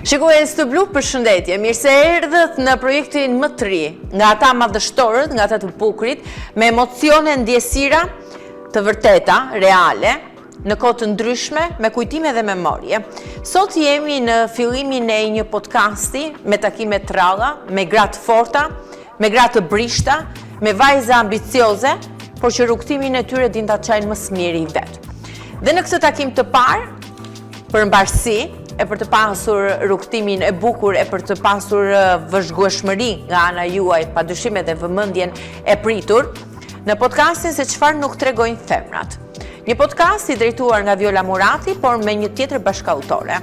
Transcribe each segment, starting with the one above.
Shikues të Blu, përshëndetje, mirë se erdhët në projektin më të ri, nga ata madhështorët, nga ata të bukurit, me emocione ndjesira të vërteta, reale, në kohë të ndryshme, me kujtime dhe memorie. Sot jemi në fillimin e një podcasti me takime të rralla, me gra të forta, me gra të brishta, me vajza ambicioze, por që rrugëtimin e tyre dinë ta çajnë më së miri vetë. Dhe në këtë takim të parë, për mbarësi, e për të pasur rrugëtimin e bukur, e për të pasur vëzhgueshmëri nga ana juaj, pa dyshim edhe vëmendjen e pritur, në podcastin se çfarë nuk tregojnë femrat. Një podcast i drejtuar nga Viola Murati, por me një tjetër bashkautore.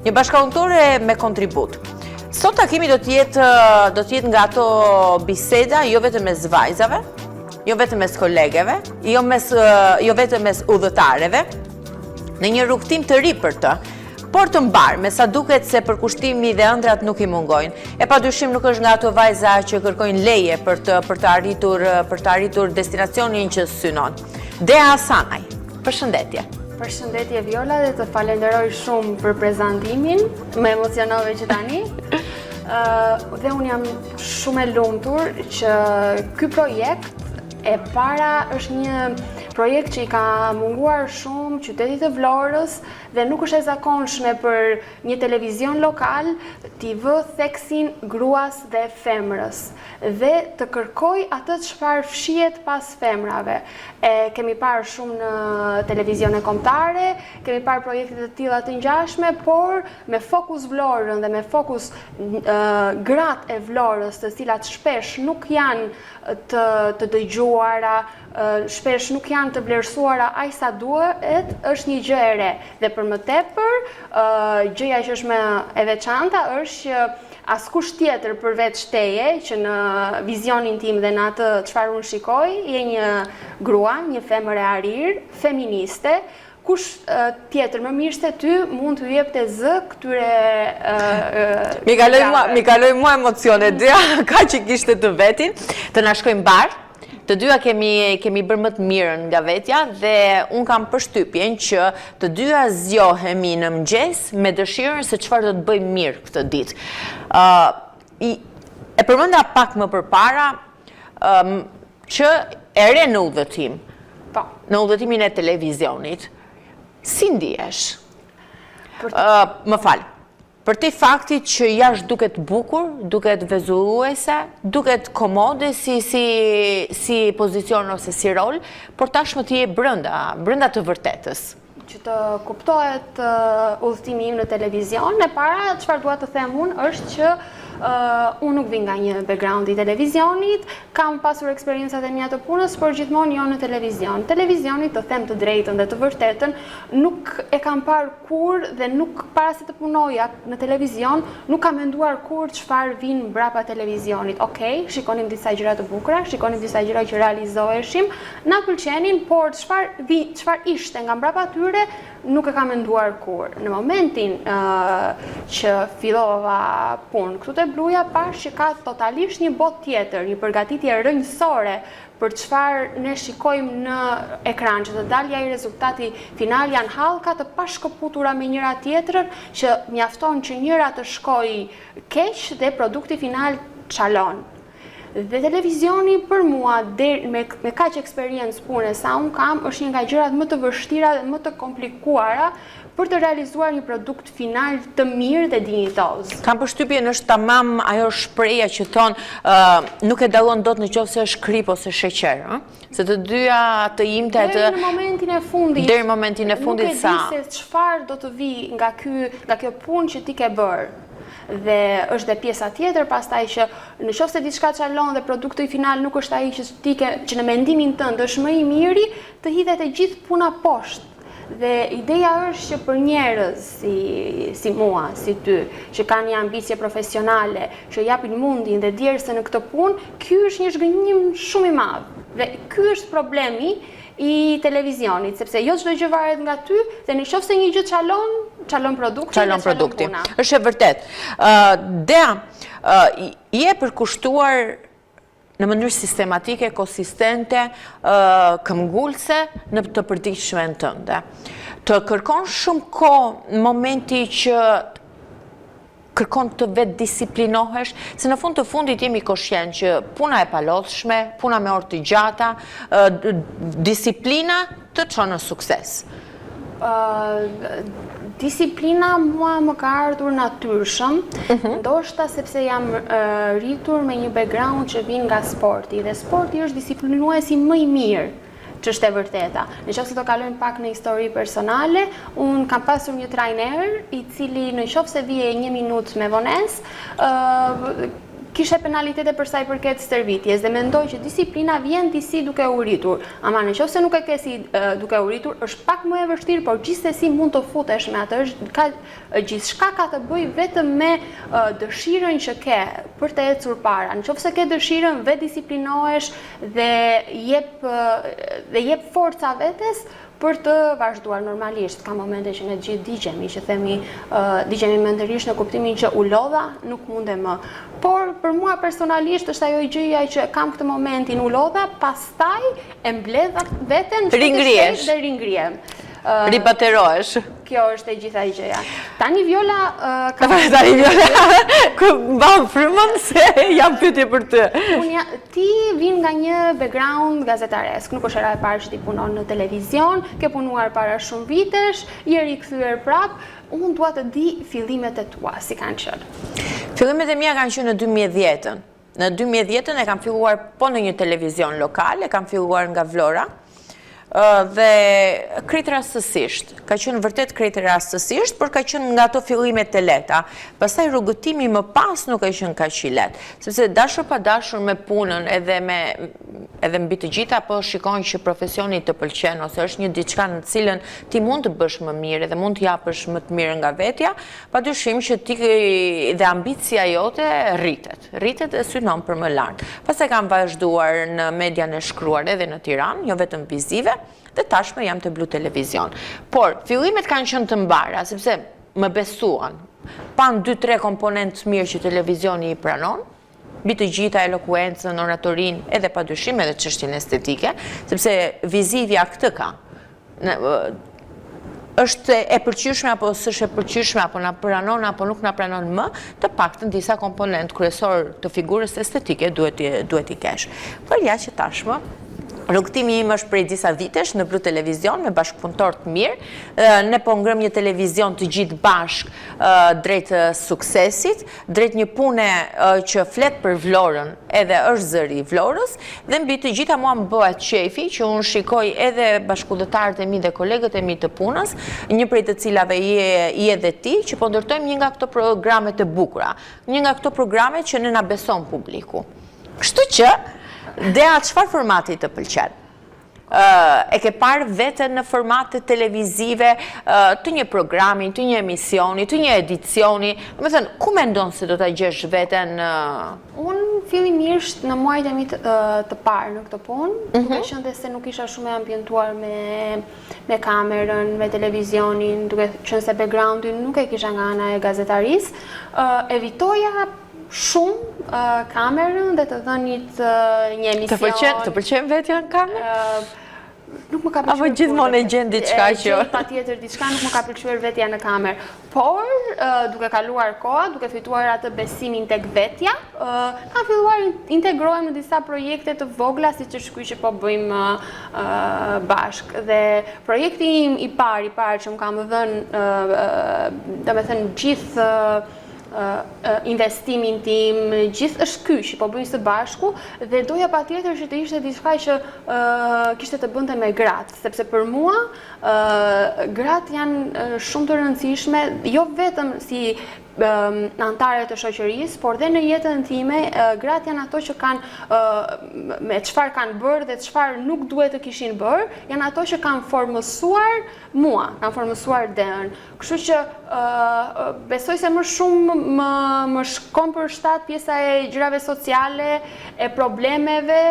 Një bashkautore me kontribut. Sot takimi do të jetë do të jetë nga ato biseda jo vetëm mes vajzave, jo vetëm mes kolegeve, jo mes jo vetëm mes udhëtareve, në një rrugëtim të ri për të, por të mbarë, me sa duket se përkushtimi dhe ëndrrat nuk i mungojnë. E pa dyshim nuk është nga ato vajza që kërkojnë leje për të për të arritur për të arritur destinacionin që synon. Dea Hasanaj, përshëndetje. Përshëndetje Viola dhe të falenderoj shumë për prezantimin, më emocionove që tani. Uh, dhe unë jam shumë e lumtur që ky projekt e para është një projekt që i ka munguar shumë qytetit të Vlorës dhe nuk është e zakonshme për një televizion lokal t'i vë theksin gruas dhe femrës dhe të kërkojë atë çfarë fshihet pas femrave. E kemi parë shumë në televizione kombëtare, kemi parë projekte të tilla të ngjashme, por me fokus Vlorën dhe me fokus gratë e Vlorës, të cilat shpesh nuk janë të të dëgjuara, shpesh nuk janë të vlerësuara aq sa duhet, është një gjë e re. Dhe për më tepër, gjëja që është më e veçanta është që askush tjetër përveç teje, që në vizionin tim dhe në atë çfarë unë shikoj, je një grua, një femër e arrirë, feministe, kush tjetër më mirë se ty mund t'u jepte zë këtyre M'i kaloi mua, m'i kaloi mua emocionet, Dea ka që kishte të vetin, të na shkojë mbarë. Të dyja kemi kemi bërë më të mirën nga vetja dhe unë kam përshtypjen që të dyja zgjohemi në mëngjes me dëshirën se çfarë do të bëjmë mirë këtë ditë. Ë e përmenda pak më përpara që e re në udhëtim. Po. Në udhëtimin e televizionit. Si ndihesh? Për... Më fal. Përtej faktit që jashtë duket bukur, duket vezulluese, duket komode si si si pozicion ose si rol, por tashmë ti je brenda, brenda të vërtetës. Që të kuptohet udhëtimi im në televizion, e para çfarë dua të them unë është që unë nuk vij nga një background i televizionit, kam pasur eksperiencat e mia të punës, por gjithmonë jo në televizion. Televizionin, të them të drejtën dhe të vërtetën, nuk e kam parë kurrë dhe nuk para se të punoja në televizion, nuk kam menduar kurrë çfarë vjen mbrapa televizionit. Okej, shikonim disa gjëra të bukura, shikonim disa gjëra që realizoheshim, na pëlqenin, por çfarë vi, çfarë ishte nga mbrapa tyre, nuk e kam menduar kurrë. Në momentin që fillova punë këtu te Bluja, pashë që ka totalisht një botë tjetër, një përgatitje rrënjësore për çfarë ne shikojmë në ekran, që të dalë ai rezultati final janë hallka të pashkëputura me njëra tjetrën, që mjafton që njëra të shkojë keq dhe produkti final çalon. Dhe televizioni për mua der, me, me kaq eksperiencë pune sa unë kam, është një nga gjërat më të vështira dhe më të komplikuara për të realizuar një produkt final të mirë dhe dinjitoz. Kam përshtypjen është tamam ajo shprehja që thonë, nuk e dallon dot në qoftë se është kripë ose sheqer, ë? Se të dyja të imta e të Deri në momentin e fundit. Deri në momentin e fundit sa. Nuk e di se çfarë do të vijë nga ky, nga kjo punë që ti ke bërë. Dhe është dhe pjesa tjetër pastaj që në qoftë se diçka çalon dhe produkti final nuk është ai që ti ke, që në mendimin tënd është më i miri, të hidhet e gjithë puna poshtë. Dhe ideja është që për njerëz si, si mua, si ty, që kanë një ambicie profesionale, që japin mundin dhe djersën në këtë punë, ky është një zhgënjim shumë i madh. Dhe ky është problemi i televizionit, sepse jo çdo gjë varet nga ty dhe në qoftë se një gjë çalon, çalon produkti çalon dhe çalon puna. Është e vërtetë. Ë Dea, je përkushtuar. në mënyrë sistematike, konsistente, këmbëngulëse në të përditshmen tënde. Të kërkon shumë kohë momenti që kërkon të vetëdisiplinohesh, se në fund të fundit jemi koshient që puna e palodhshme, puna me orë të gjata, disiplina të çon në sukses. Disiplina mua më ka ardhur natyrshëm, mhm. ndoshta sepse jam rritur me një background që vjen nga sporti dhe sporti është disiplinuesi më i mirë që është e vërteta. Në qoftë se do kalojmë pak në histori personale, unë kam pasur një trajner i cili në qoftë se vije një minutë me vonesë, kishte penalitete për sa i përket stërvitjes dhe mendoj që disiplina vjen disi duke u rritur. Ama në qoftë se nuk e ke si duke u rritur, është pak më e vështirë, por gjithsesi mund të futesh me atë. Është ka gjithçka ka të bëjë vetëm me dëshirën që ke për të ecur para. Në qoftë se ke dëshirën, vetëdisiplinohesh dhe jep dhe jep forca vetes për të vazhduar normalisht. Ka momente që ne të gjithë digjemi, që themi digjemi mendërisht në kuptimin që u lodha, nuk mundem më. Por për mua personalisht është ajo gjëja që kam këtë momentin u lodha, pastaj e mbledh veten ringrihesh dhe ringrihem. Ribaterohesh. Kjo është e gjitha gjëja. Tani Viola ka Tani Viola ku mban frymën se jam pyetje për ty. Unë ti vjen nga një background gazetaresk, nuk është hera e parë që ti punon në televizion, ke punuar para shumë vitesh, je rikthyer prap. Unë dua të di fillimet e tua, si kanë qenë. Fillimet e mia kanë qenë në 2010-ën. Në 2010-ën e kam filluar po në një televizion lokal, e kam filluar nga Vlora, dhe krejt rastësisht, ka qenë vërtet krejt rastësisht, por ka qenë nga ato fillimet e lehta. Pastaj rrugëtimi më pas nuk ka qenë kaq i lehtë, sepse dashur pa dashur me punën edhe me edhe mbi të gjitha po shikon që profesioni të pëlqen ose është një diçka në të cilën ti mund të bësh më mirë edhe mund të japësh më të mirë nga vetja, padyshim që ti dhe ambicia jote rritet. Rritet dhe synon për më lart. Pastaj kam vazhduar në median e shkruar edhe në Tiranë, jo vetëm vizive, dhe tashmë jam te Blu Televizion. Por, fillimet kanë qenë të mbara, sepse më besuan. Panë 2-3 komponentë të mirë që televizioni i pranon, mbi të gjitha elokuencën, oratorinë, edhe padyshim edhe çështjen estetike, sepse vizivja këtë ka. Është e pëlqyeshme apo s'është e pëlqyeshme apo na pranon apo nuk na pranon më, të paktën disa komponentë kryesorë të figurës estetike duhet duhet t'i kesh. Por ja që tashmë Rrugëtimi im është prej disa vitesh në Blu Televizion me bashkëpunëtorë të mirë. Ne po ngremë një televizion të gjithë bashkë drejt suksesit, drejt një pune që flet për Vlorën, edhe është zëri i Vlorës, Dhe mbi të gjitha mua më bëhet qejfi që unë shikoj edhe bashkudhëtarët e mi dhe kolegët e mi të punës, një prej të cilave je je dhe ti, që po ndërtojmë një nga këto programe të bukura, një nga këto programe që ne na beson publiku. Kështu që, Dea, çfarë formati të pëlqen? E ke parë veten në formate televizive të një programi, të një emisioni, të një edicioni? Domethënë, ku mendon se do ta gjesh veten Unë fillimisht në muajt e mi të, të parë në këtë punë, mm -hmm. duke qenë dhe se nuk isha shumë e ambientuar me me kamerën, me televizionin, duke qenë se backgroundin nuk e kisha nga ana e gazetarisë, uh, evitoja shumë uh, kamerën dhe të dhënit uh, një emision. Të pëlqen, të pëlqen vetja në kamerë? Uh, Nuk më ka pëlqyer. Apo gjithmonë e gjen diçka që jo. Patjetër diçka nuk më ka pëlqyer vetja në kamerë. Por duke kaluar koha, duke fituar atë besimin tek vetja, kam filluar integrohem në disa projekte të vogla siç është ky që po bëjmë bashkë. Dhe projekti im i parë, i parë që më ka më dhënë, domethënë gjithë investimin tim, gjithë është ky që po bëjmë së bashku dhe doja patjetër që të ishte diçka që kishte të bënte me gratë, sepse për mua gratë janë shumë të rëndësishme, jo vetëm si anëtare të shoqërisë, por dhe në jetën time, gratë janë ato që kanë me çfarë kanë bërë dhe çfarë nuk duhet të kishin bërë, janë ato që kanë formësuar mua, kanë formësuar Deën. Kështu që besoj se më shumë më më shkon për shtat pjesa e gjërave sociale, e problemeve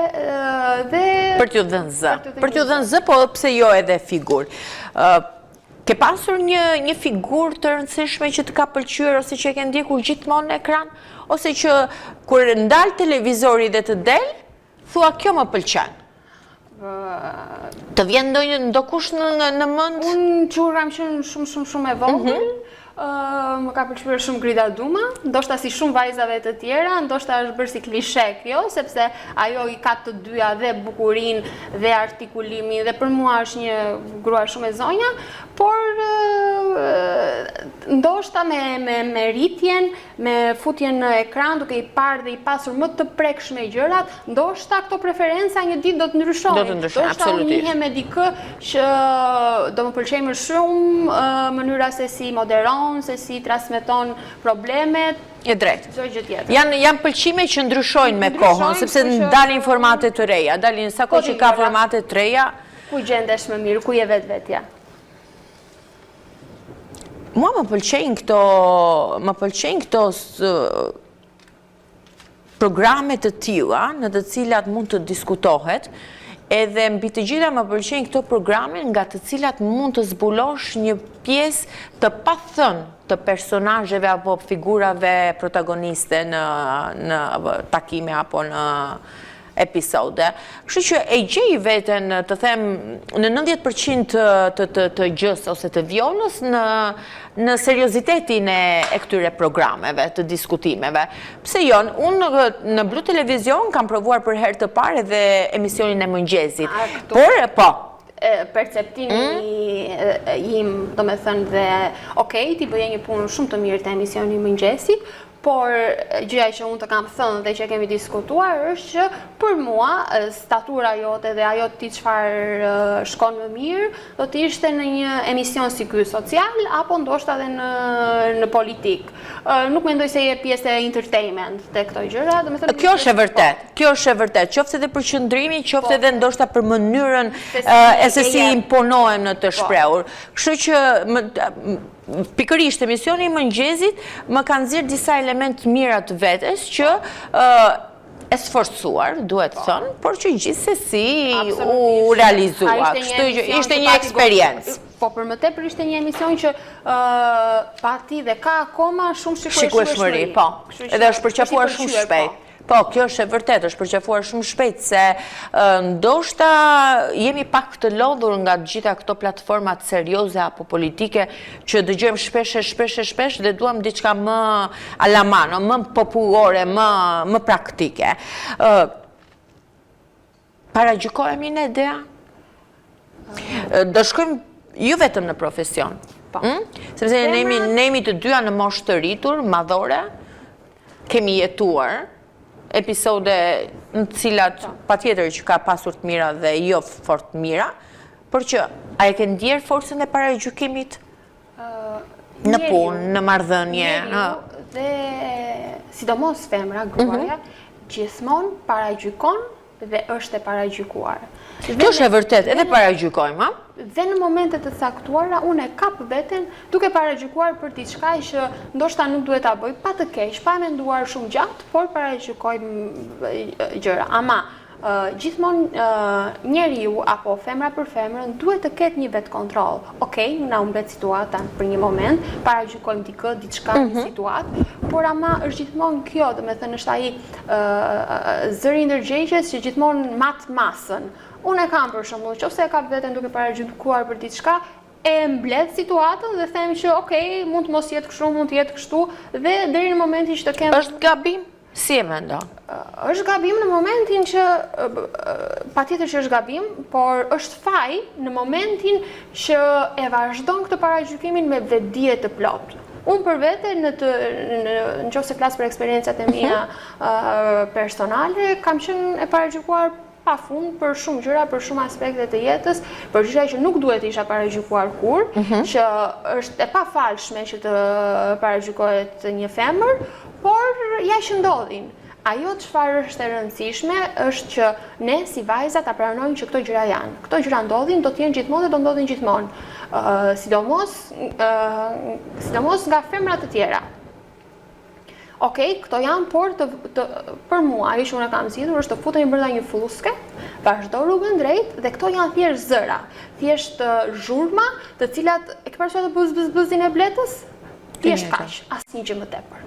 dhe për t'ju dhënë zë. Për t'ju dhënë zë, po pse jo edhe figurë. Ke pasur një një figurë të rëndësishme që të ka pëlqyer ose që e ke ndjekur gjithmonë në ekran ose që kur ndal televizori dhe të del? thua kjo më pëlqen. Të vjen ndonjë ndokush në në mend? Unë që kur kam qenë shumë shumë shumë e vogël, mhm. më ka pëlqyer shumë Grida Duma, ndoshta si shumë vajzave të tjera, ndoshta është bërë si klishe kjo, sepse ajo i ka të dyja dhe bukurinë dhe artikulimin dhe për mua është një grua shumë e zonja, por ndoshta me me me rritjen, me futjen në ekran duke i parë dhe i pasur më të prekshme gjërat, ndoshta këto preferenca një ditë do të ndryshojnë. Do të ndryshojnë, absolutisht. Ndoshta unë njihem me dikë që do më pëlqejë më shumë mënyra se si moderon, se si transmeton problemet. E drejtë. Çdo gjë tjetër. Janë janë pëlqime që ndryshojnë me kohën, sepse dalin formate të reja, dalin sa kohë që ka formate të reja. Ku gjendesh më mirë, ku je vetvetja? Mua më pëlqejnë këto, më pëlqejnë këto programe të tilla në të cilat mund të diskutohet, edhe mbi të gjitha më pëlqejnë këto programe nga të cilat mund të zbulosh një pjesë të pathënë të personazheve apo figurave protagoniste në në takime apo në episode. Kështu që e gjej veten, të them, në 90% të të të, të gjësë ose të Vjolës në në seriozitetin e, e këtyre programeve, të diskutimeve. Pse jo, unë në, në Blu Televizion kam provuar për herë të parë edhe emisionin e mëngjesit. Por, po, perceptimi mm? im, domethënë dhe, okej, ti bëje një punë shumë të mirë te emisioni i mëngjesit, Por, gjëja që unë të kam thënë dhe që kemi diskutuar është që për mua statura jote dhe ajo ti çfarë shkon më mirë do të ishte në një emision si ky social apo ndoshta edhe në në politikë. Nuk mendoj se je pjesë e entertainment te këto gjëra, domethënë Kjo është e vërtetë. Kjo është e vërtetë, qoftë edhe për qëndrimin, qoftë po. edhe ndoshta për mënyrën e se si imponohem në të po. shprehur. Kështu që Pikërisht emisioni i mëngjezit më ka nxjerrë disa elementë të mira të vetes që e sforcuar, duhet po. thënë, por që gjithsesi u realizua. Kështu që ishte një eksperiencë. Po për më tepër ishte një emision që pati dhe ka akoma shumë shikueshmëri. Shikueshmëri, po. Edhe është përqafuar shumë po. shpejt. Po, kjo është e vërtetë, është përqafuar shumë shpejt se ndoshta jemi pak të lodhur nga të gjitha këto platformat serioze apo politike që dëgjojmë shpesh e shpesh e shpesh dhe duam diçka më alla mano, më popullore, më më praktike. Paragjykohemi ne Dea? Do shkojmë jo vetëm në profesion. Po. Hm? Sepse ne jemi ne jemi të dyja në moshë të rritur, madhore, kemi jetuar episode në të cilat po. patjetër që ka pasur të mira dhe jo fort të mira, por që a e ke ndjerë forcën e paragjykimit? Në punë, në marrëdhënie, në dhe sidomos femra, gruaja, mhm. gjithmonë paragjykon dhe është e paragjykuar. Kjo është e vërtetë, edhe paragjykojmë, a? Dhe në momente të caktuara unë e kap veten duke paragjykuar për diçka që ndoshta nuk duhet ta bëj pa të keq, pa e menduar shumë gjatë, por paragjykoj gjëra. Ama gjithmonë njeriu apo femra për femrën duhet të ketë një vetëkontroll. Okej, na humbet situata për një moment, paragjykojmë dikë, diçka, një mhm. situatë, por ama është gjithmonë kjo, domethënë është ai zëri i ndërgjegjes që gjithmonë mat masën. Unë e kam për shembull, qoftë se e kap veten duke paragjykuar për diçka, e mbledh situatën dhe them që ok, mund të mos jetë kështu, mund të jetë kështu dhe deri në momentin që të kem Është gabim? Si e mendon? Është gabim në momentin që patjetër që është gabim, por është faj në momentin që e vazhdon këtë paragjykimin me vetëdije të plotë. Unë për vete, në të, në, në qoftë se flas për eksperiencat e mia mhm. personale, kam qenë e paragjykuar pa fund për shumë gjëra, për shumë aspekte të jetës, për gjëra që nuk duhet të isha paragjykuar kurrë, mhm. që është e pafalshme që të paragjykohet një femër, por ja që ndodhin. Ajo çfarë është e rëndësishme është që ne si vajza ta pranojmë që këto gjëra janë. Këto gjëra ndodhin, do të jenë gjithmonë dhe do ndodhin gjithmonë. Sidomos sidomos nga femra të tjera. Ok, këto janë, por të, të, për mua, ajo që unë e kam zgjidhur është të futemi brenda një flluske, vazhdo rrugën drejt dhe këto janë thjesht zëra, thjesht zhurma, të cilat e ke parasysh atë buz buz buzin e bletës? Thjesht kaq, asnjë gjë më tepër.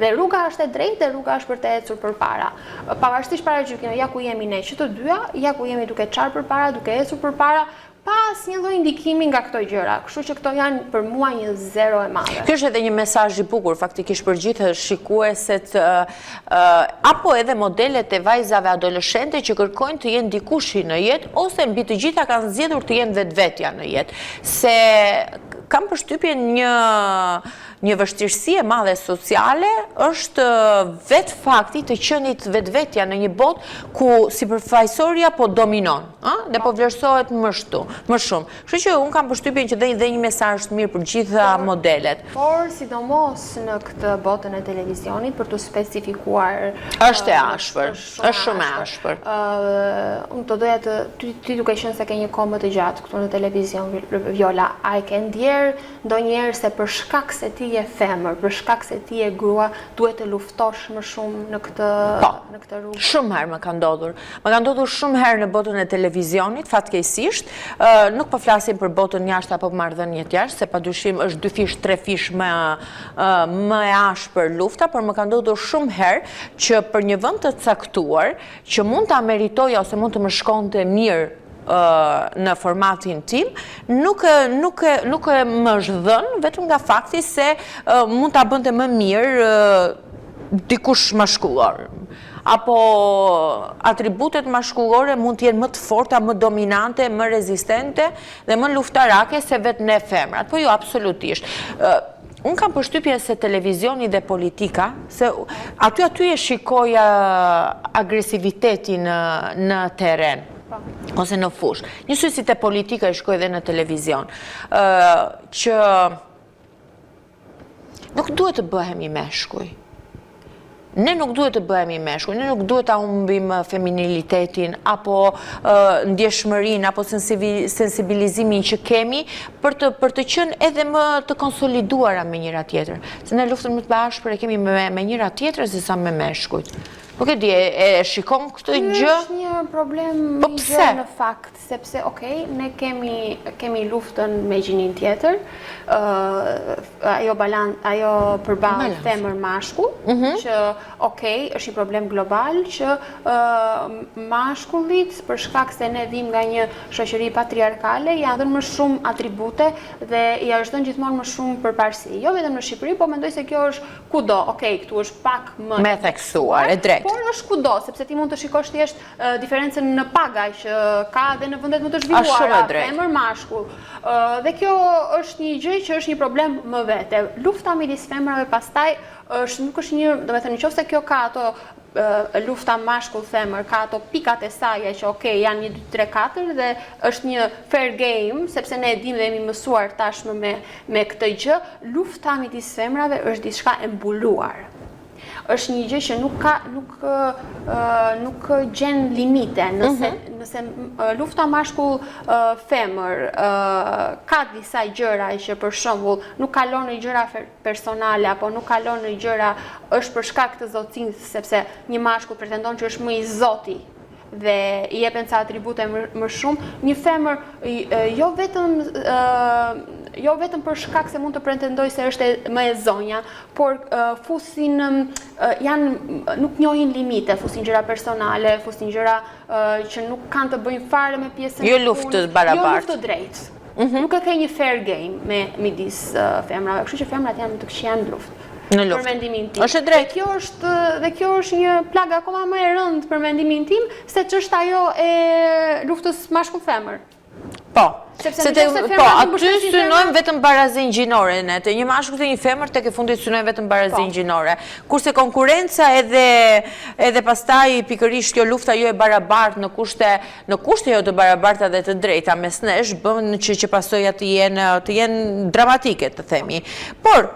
Dhe rruga është e drejtë dhe rruga është për të ecur përpara. Pavarësisht paragjykimeve, ja ku jemi ne që të dyja, ja ku jemi duke çarë përpara, duke ecur përpara, pa asnjë lloj ndikimi nga këto gjëra. Kështu që këto janë për mua një zero e madhe. Ky është edhe një mesazh i bukur faktikisht për gjithë shikueset apo edhe modelet e vajzave adoleshente që kërkojnë të jenë dikushi në jetë ose mbi të gjitha kanë zgjedhur të jenë vetvetja në jetë. Se kam përshtypjen një Një vështirësi e madhe sociale është vetë fakti të qenit vetvetja në një botë ku sipërfaqësorja po dominon, ë, dhe po vlerësohet më shtu, më shumë. Kështu që unë kam përshtypjen që dhe dhe një mesazh të mirë për gjitha modelet. Por sidomos në këtë botën e televizionit për t'u specifikuar Është e ashpër, është shumë e ashpër. Unë do doja të ty, ti duke qenë se ke një kohë më të gjatë këtu në televizion Viola, a e ke ndjerë Ndonjëherë se për shkak se ti je femër, për shkak se ti je grua, duhet të luftosh më shumë në këtë po, në këtë rrugë. Shumë herë më ka ndodhur. Më ka ndodhur shumë herë në botën e televizionit, fatkeqësisht. Nuk po flasim për botën jashtë apo marrëdhëniet jashtë, se padyshim është dyfish, trefish më më e ashpër lufta, por më ka ndodhur shumë herë që për një vend të caktuar që mund ta meritoja ose mund të më shkonte mirë në formatin tim, nuk nuk nuk më është dhënë vetëm nga fakti se mund ta bënte më mirë dikush mashkullor. Apo atributet mashkullore mund të jenë më të forta, më dominante, më rezistente dhe më luftarake se vetë ne femrat. Po jo, absolutisht. Unë kam përshtypjen se televizioni dhe politika, se aty aty e shikoj agresivitetin në terren, po. ose në fushë. Njësoj si te politika e shikoj dhe në televizion. Që nuk duhet të bëhemi meshkuj. Ne nuk duhet të bëhemi meshkuj, ne nuk duhet ta humbim feminilitetin apo ndjeshmërinë apo sensibilizimin që kemi për të për të qenë edhe më të konsoliduara me njëra tjetrën. Se ne luftën më të ashpër e kemi me me njëra tjetrën sesa me meshkujt. Nuk e di, e, e shikon këtë gjë? Është një problem po i gjerë në fakt, sepse ok, ne kemi kemi luftën me gjininë tjetër, ë ajo balan ajo përballë femër mashkull, mm -hmm. që ok, është një problem global që ë mashkullit për shkak se ne vijmë nga një shoqëri patriarkale, i janë dhënë më shumë atribute dhe i është dhënë gjithmonë më shumë përparësi. Jo vetëm në Shqipëri, po mendoj se kjo është kudo. Ok, këtu është pak më e theksuar, e drejtë. Por është kudo, sepse ti mund të shikosh thjesht diferencën në paga që ka dhe në vendet më të zhvilluara, femër mashkull. Dhe kjo është një gjë që është një problem më vete. Lufta midis femrave pastaj është nuk është një, domethënë në qoftë se kjo ka ato lufta mashkull femër, ka ato pikat e saja që ok, janë 1 2 3 4 dhe është një fair game, sepse ne e dimë dhe jemi mësuar tashmë me me këtë gjë, lufta midis femrave është diçka e mbuluar. Është një gjë që nuk ka nuk nuk gjen limite, nëse mhm. nëse lufta mashkull femër ka disa gjëra që për shembull nuk kalon në gjëra personale apo nuk kalon në gjëra është për shkak të zotësisë sepse një mashkull pretendon që është më i zoti dhe i jepen ca atribute më, më shumë, një femër jo vetëm jo vetëm për shkak se mund të pretendojë se është më e zonja, por fusin janë nuk njohin limite, fusin gjëra personale, fusin gjëra që nuk kanë të bëjnë fare me pjesën jo e punës, jo luftë të barabartë. Jo luftë të drejtë. Mm -hmm. Nuk e ke një fair game me midis femrave, kështu që femrat janë më të këqija në luftë. Në luftë. Për mendimin tim. Është e drejtë. Dhe kjo është dhe kjo është një plagë akoma më e rëndë për mendimin tim se ç'është ajo e luftës mashkull femër. Po. Sepse se te, po, aty synojmë vetëm barazinë gjinore ne, te një mashkull te një femër tek e fundit synojmë vetëm barazinë po. gjinore. Kurse konkurrenca edhe edhe pastaj pikërisht kjo lufta jo e barabartë në kushte në kushte jo të barabarta dhe të drejta mes nesh bën që që pasojat të jenë të jenë dramatike të themi. Por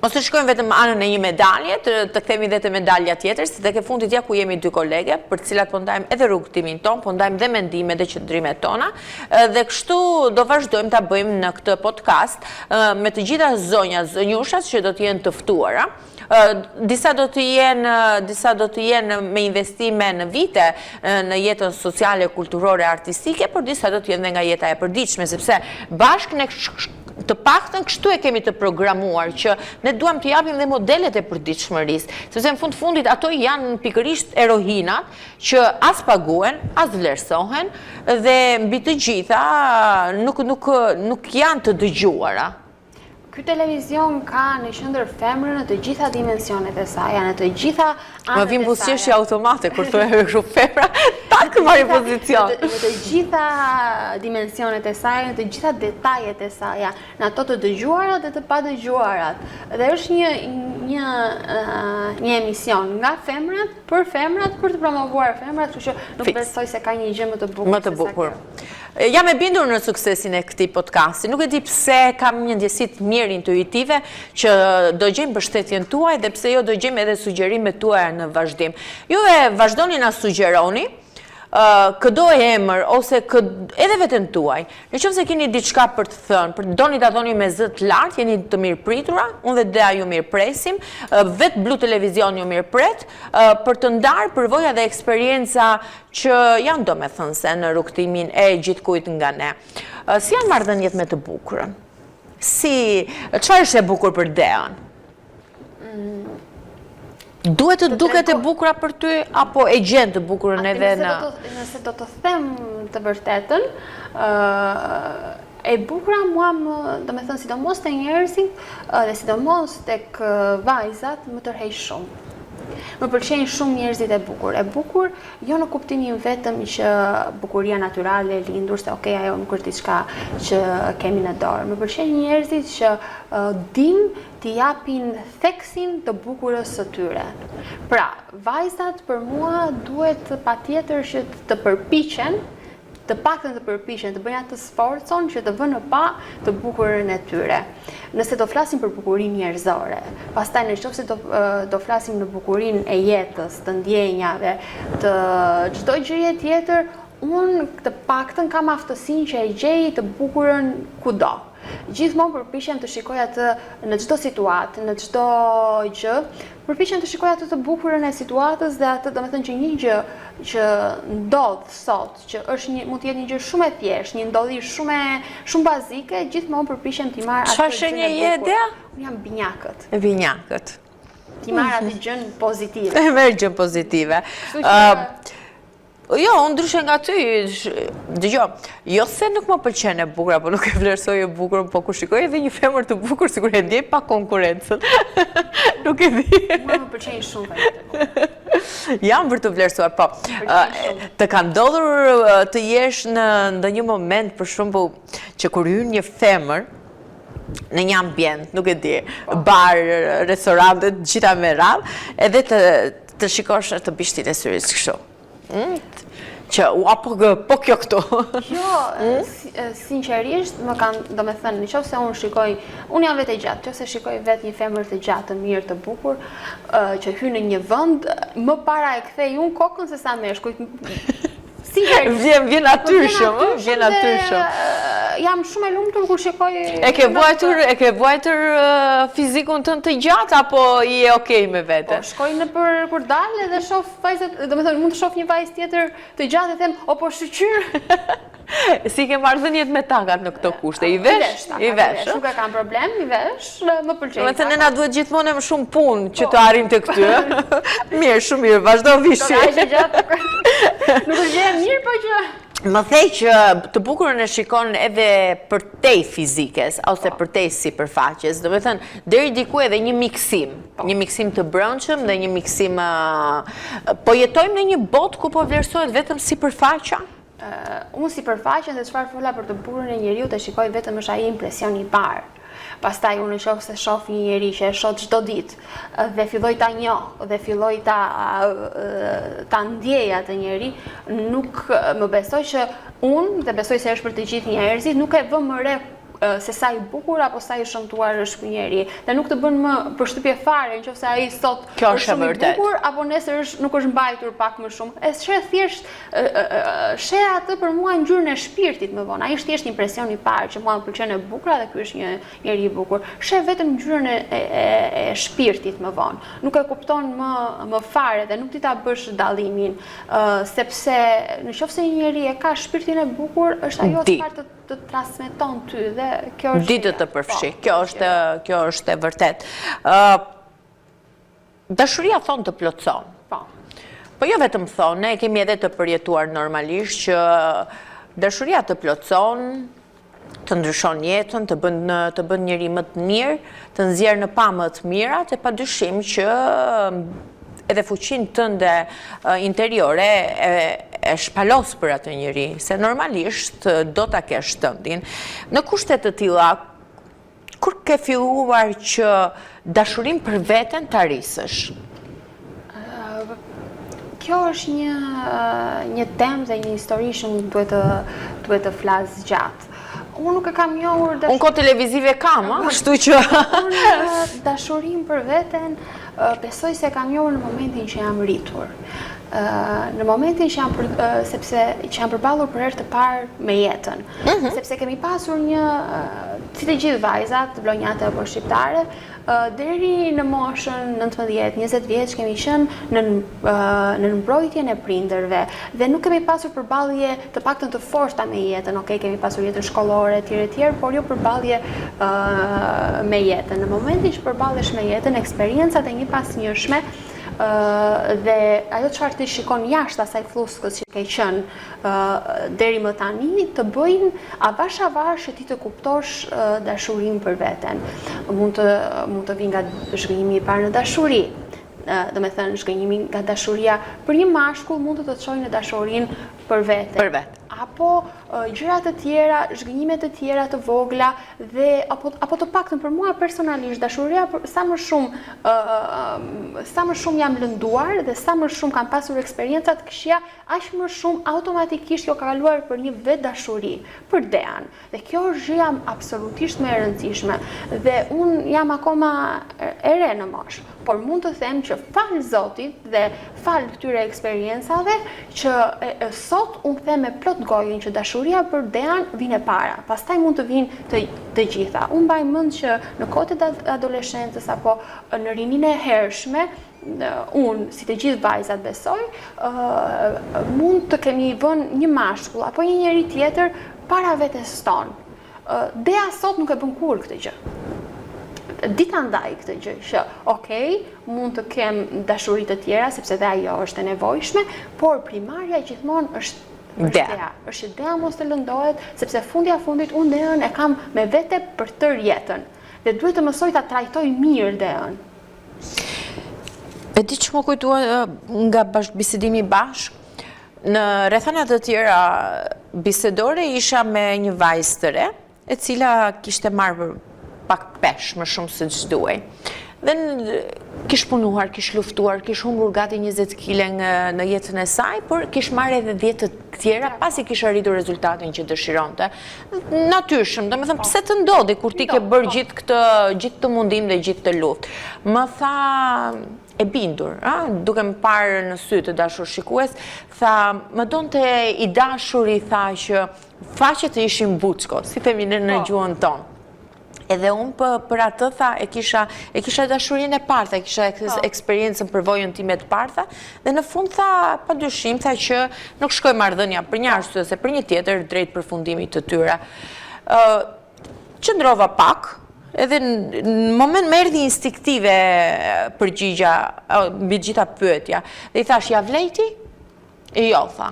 Mos të shikojmë vetëm anën e një medalje, të, të kthehemi dhe te medalja tjetër, se tek e fundit ja ku jemi dy kolege, për të cilat po ndajmë edhe rrugëtimin tonë, po ndajmë dhe mendimet dhe qëndrimet tona, dhe kështu do vazhdojmë ta bëjmë në këtë podcast me të gjitha zonjat, zonjushat që do të jenë të ftuara. Disa do të jenë, disa do të jenë me investime në vite në jetën sociale, kulturore, artistike, por disa do të jenë dhe nga jeta e përditshme, sepse bashkë ne. Të paktën kështu e kemi të programuar që ne duam të japim dhe modelet e përditshmërisë, sepse në fund fundit ato janë pikërisht eroinat që as paguhen, as vlerësohen dhe mbi të gjitha nuk nuk nuk janë të dëgjuara. Ky televizion ka në qendër femrën në të gjitha dimensionet e saja, në të gjitha anët e saja. Më vjen buzëqeshja automate kur thua kështu femra, tak marr pozicion. Në të gjitha dimensionet e saja, në të gjitha detajet e saja, në ato të dëgjuarat dhe të padëgjuarat. Dhe është një një një emision nga femrat për femrat për të promovuar femrat, kështu që nuk besoj se ka një gjë më të bukur. Më të bukur. Jam e bindur në suksesin e këtij podcasti. Nuk e di pse kam një ndjesi të mirë intuitive që do gjejmë mbështetjen tuaj dhe pse jo do gjejmë edhe sugjerimet tuaja në vazhdim. Juve vazhdoni na sugjeroni këdo emër ose kë, edhe veten tuaj. Në qoftë se keni diçka për të thënë, për doni ta thoni me zë të lartë, jeni të mirëpritura, unë dhe Dea ju mirëpresim, vetë Blu Televizion ju mirëpret, për të ndarë përvoja dhe eksperienca që janë domethënëse në rrugëtimin e gjithkujt nga ne. Si janë marrëdhëniet me të bukurën? Si, çfarë është e bukur për Dean? Mm. Duhet të duket e bukura për ty apo e gjen të bukurën edhe në Nëse do të them të vërtetën, e bukura mua më, domethënë sidomos te njerëzit dhe sidomos tek vajzat më tërheq shumë. Më pëlqejnë shumë njerëzit e bukur. E bukur jo në kuptimin vetëm që bukuria natyrale e lindur, se okay, ajo nuk është diçka që kemi në dorë. Më pëlqejnë njerëzit që dinë t'i japin theksin të bukurës së tyre. Pra, vajzat për mua duhet patjetër që të përpiqen të paktën të përpiqen të bëjnë atë sforcon që të vënë në pah të bukurën e tyre. Nëse do flasim për bukurinë njerëzore, pastaj në qoftë se do do flasim në bukurinë e jetës, të ndjenjave, të çdo gjëje tjetër, unë të paktën kam aftësinë që e gjej të bukurën kudo. Gjithmonë përpiqem të shikoj atë në çdo situatë, në çdo gjë, përpiqem të shikoj atë të bukurën e situatës dhe atë, domethënë që një gjë që ndodh sot, që është një mund të jetë një gjë shumë e thjeshtë, një ndodhi shumë e shumë bazike, gjithmonë përpiqem t'i marr atë Çfarë shenje je Dea? Unë jam binjakët. Binjakët. T'i marr atë gjën pozitive. E merr gjën pozitive. Kështu që Jo, unë ndryshe nga ty, dëgjo, jo se nuk më pëlqen e bukura, po nuk e vlerësoj e bukurën, po kur shikoj edhe një femër të bukur, sikur e ndjej pak konkurrencën. Nuk e di. Mua më pëlqejnë shumë femrat e bukura. Jam për të vlerësuar, po. Të ka ndodhur të jesh në ndonjë moment, për shembull, që kur hyn një femër, në një ambient, nuk e di, po. bar, restorante, të gjitha me radhë, edhe të, të shikosh të bishtin e syrit kështu. Mm? Që, ua, po, po kjo këtu. Jo, mm? sinqerisht, më kanë, domethënë, në qoftë se unë shikoj, unë jam vetë e gjatë, në qoftë se shikoj vetë një femër të gjatë, të mirë, të bukur, që hyn në një vend, më para e kthej unë kokën se sa meshkujt. Sinqerisht. Vjen, vjen natyrshëm, vjen natyrshëm. Jam shumë e lumtur kur shikoj... E ke vuajtur, e ke vuajtur fizikun tënd të gjatë, apo je okej me vete? Po, shkoj nëpër kur dal edhe shoh vajzat, domethënë mund të shoh një vajzë tjetër të gjatë dhe them, o po shyqyr. Si ke marrëdhëniet me takat në këto kushte? I vesh? I vesh, nuk e kam problem, i vesh, më pëlqejnë. Domethënë na duhet gjithmonë më shumë punë që të po. arrijmë te këty. Mirë, shumë mirë, vazhdo vishi. Nuk është gjë e mirë, po që Më the që të bukurën e shikon edhe përtej fizikes, ose po. përtej sipërfaqes, domethënë, deri diku edhe një miksim, po. një miksim të brendshëm dhe një miksim... Po jetojmë në një botë ku po vlerësohet vetëm sipërfaqja? Unë sipërfaqen dhe çfarë fola për të bukurën e njeriut e shikoj vetëm është ai impresioni i parë. Pastaj unë në qoftë se shoh një njeri që e shoh çdo ditë dhe filloj ta njoh dhe filloj ta ta ndjej atë njeri, nuk më besoj që unë dhe besoj se është për të gjithë njerëzit, nuk e vë më re se sa i bukur apo sa i shëmtuar është ky njeri. Dhe nuk të bën më përshtypje fare në qoftë se ai sot Kjo është shumë i bukur apo nesër është nuk është mbajtur pak më shumë. E sheh thjesht sheh atë për mua ngjyrën e shpirtit më vonë. Ai është thjesht impresioni i parë që mua më pëlqen e bukura dhe ky është një njeri i bukur. Sheh vetëm ngjyrën e, e, e, e shpirtit më vonë. Nuk e kupton më më fare dhe nuk di ta bësh dallimin, uh, sepse në qoftë se një njeri e ka shpirtin e bukur, është ajo çfarë të të transmeton ty dhe... kjo është Di të të përfshijë. Po, kjo është kjo është e vërtetë. Ë Dashuria thonë të plotëson. Po. Po jo vetëm thonë, ne e kemi edhe të përjetuar normalisht që dashuria të plotëson, të ndryshon jetën, të bën të bën njeri më të mirë, të nxjerr në pah më të mirat e padyshim që edhe fuqinë tënde interiore e, e shpalos për atë njeri, se normalisht do ta kesh tëndin. Në kushte të tilla, Kur ke filluar që dashurinë për veten ta rrisësh? Kjo është një një temë dhe një histori që unë duhet të duhet të flas gjatë. Unë nuk e kam njohur dashurinë. Unë kohë televizive kam, ëh, kështu që unë dashurinë për veten besoj se e kam njohur në momentin që jam rritur. Në momentin që jam për, sepse që jam përballur për herë të parë me jetën. Mhm. Sepse kemi pasur një, si të gjithë vajzat, vlonjate apo shqiptare, deri në moshën 19, 20 vjeç kemi qenë në në mbrojtjen e prindërve dhe nuk kemi pasur përballje të paktën të forta me jetën. Okej, kemi pasur jetën shkollore etj etj, por jo përballje me jetën. Në momentin që përballesh me jetën, eksperiencat e njëpasnjëshme dhe ajo çfarë ti shikon jashtë asaj flluskës që ke qenë deri më tani të bëjnë avash avash që ti të kuptosh dashurinë për veten. Mund të mund të vijë nga zhgënjimi i parë në dashuri. Domethënë zhgënjimi nga dashuria për një mashkull mund të të çojë në dashurinë për veten. Për veten. Apo gjëra të tjera, zhgënjime të tjera të vogla dhe apo apo të paktën për mua personalisht dashuria për, sa më shumë sa më shumë jam lënduar dhe sa më shumë kam pasur eksperienca të këqija, aq më shumë automatikisht kjo ka kaluar për një vetëdashuri, për Dean. Dhe kjo është gjëja absolutisht më e rëndësishme. Dhe unë jam akoma e re në moshë, por mund të them që falë Zotit dhe falë këtyre eksperiencave që e, e, sot unë them me plot gojën që dashuria për Dean vjen e para, pastaj mund të vijnë të, të gjitha. Unë mbaj mend që në kohët e adoleshencës apo në rininë e hershme, unë, si të gjithë vajzat besoj, mund të kemi vënë një mashkull apo një njeri tjetër para vetes tonë. Dea sot nuk e bën kurrë këtë gjë. Di ta ndaj këtë gjë që, okej, mund të kem dashuri të tjera, sepse dhe ajo është e nevojshme, por primarja gjithmonë është Dea. Dea. Është që Dea mos të lëndohet, sepse fundja fundit unë Deën e kam me vete për tërë jetën. Dhe duhet të mësoj ta trajtoj mirë Deën. E di që m'u kujtua nga bashkëbisedimi bashkë, në rrethana të tjera bisedore isha me një vajzë të re, e cila kishte marrë pak peshë më shumë se ç'duhej. Dhe kish punuar, kish luftuar, kish humbur gati 20 kile në, në jetën e saj, por kish marrë edhe 10 të tjera pasi kish arritur rezultatin që dëshironte. Natyrshëm, domethënë, po. pse të ndodhi kur ti ke bërë po. gjithë këtë, gjithë këtë mundim dhe gjithë këtë luftë. Më tha e bindur, a, duke më parë në sy të dashur shikues, tha, më donte i dashuri, tha që faqet të ishin buçko, si themi ne në po. gjuhën tonë. Edhe unë për, për atë tha, e kisha, e kisha dashurinë e parë, tha, e kisha po. eksperiencën përvojën time të parë, tha, dhe në fund tha, pa dyshim, tha që nuk shkoi marrëdhënia për një arsye ose për një tjetër drejt përfundimit të tyre. Ë qëndrova pak, edhe në moment më erdhi instinktive përgjigja, mbi të gjitha pyetja. Dhe i thash, ja vlejti? Jo, tha.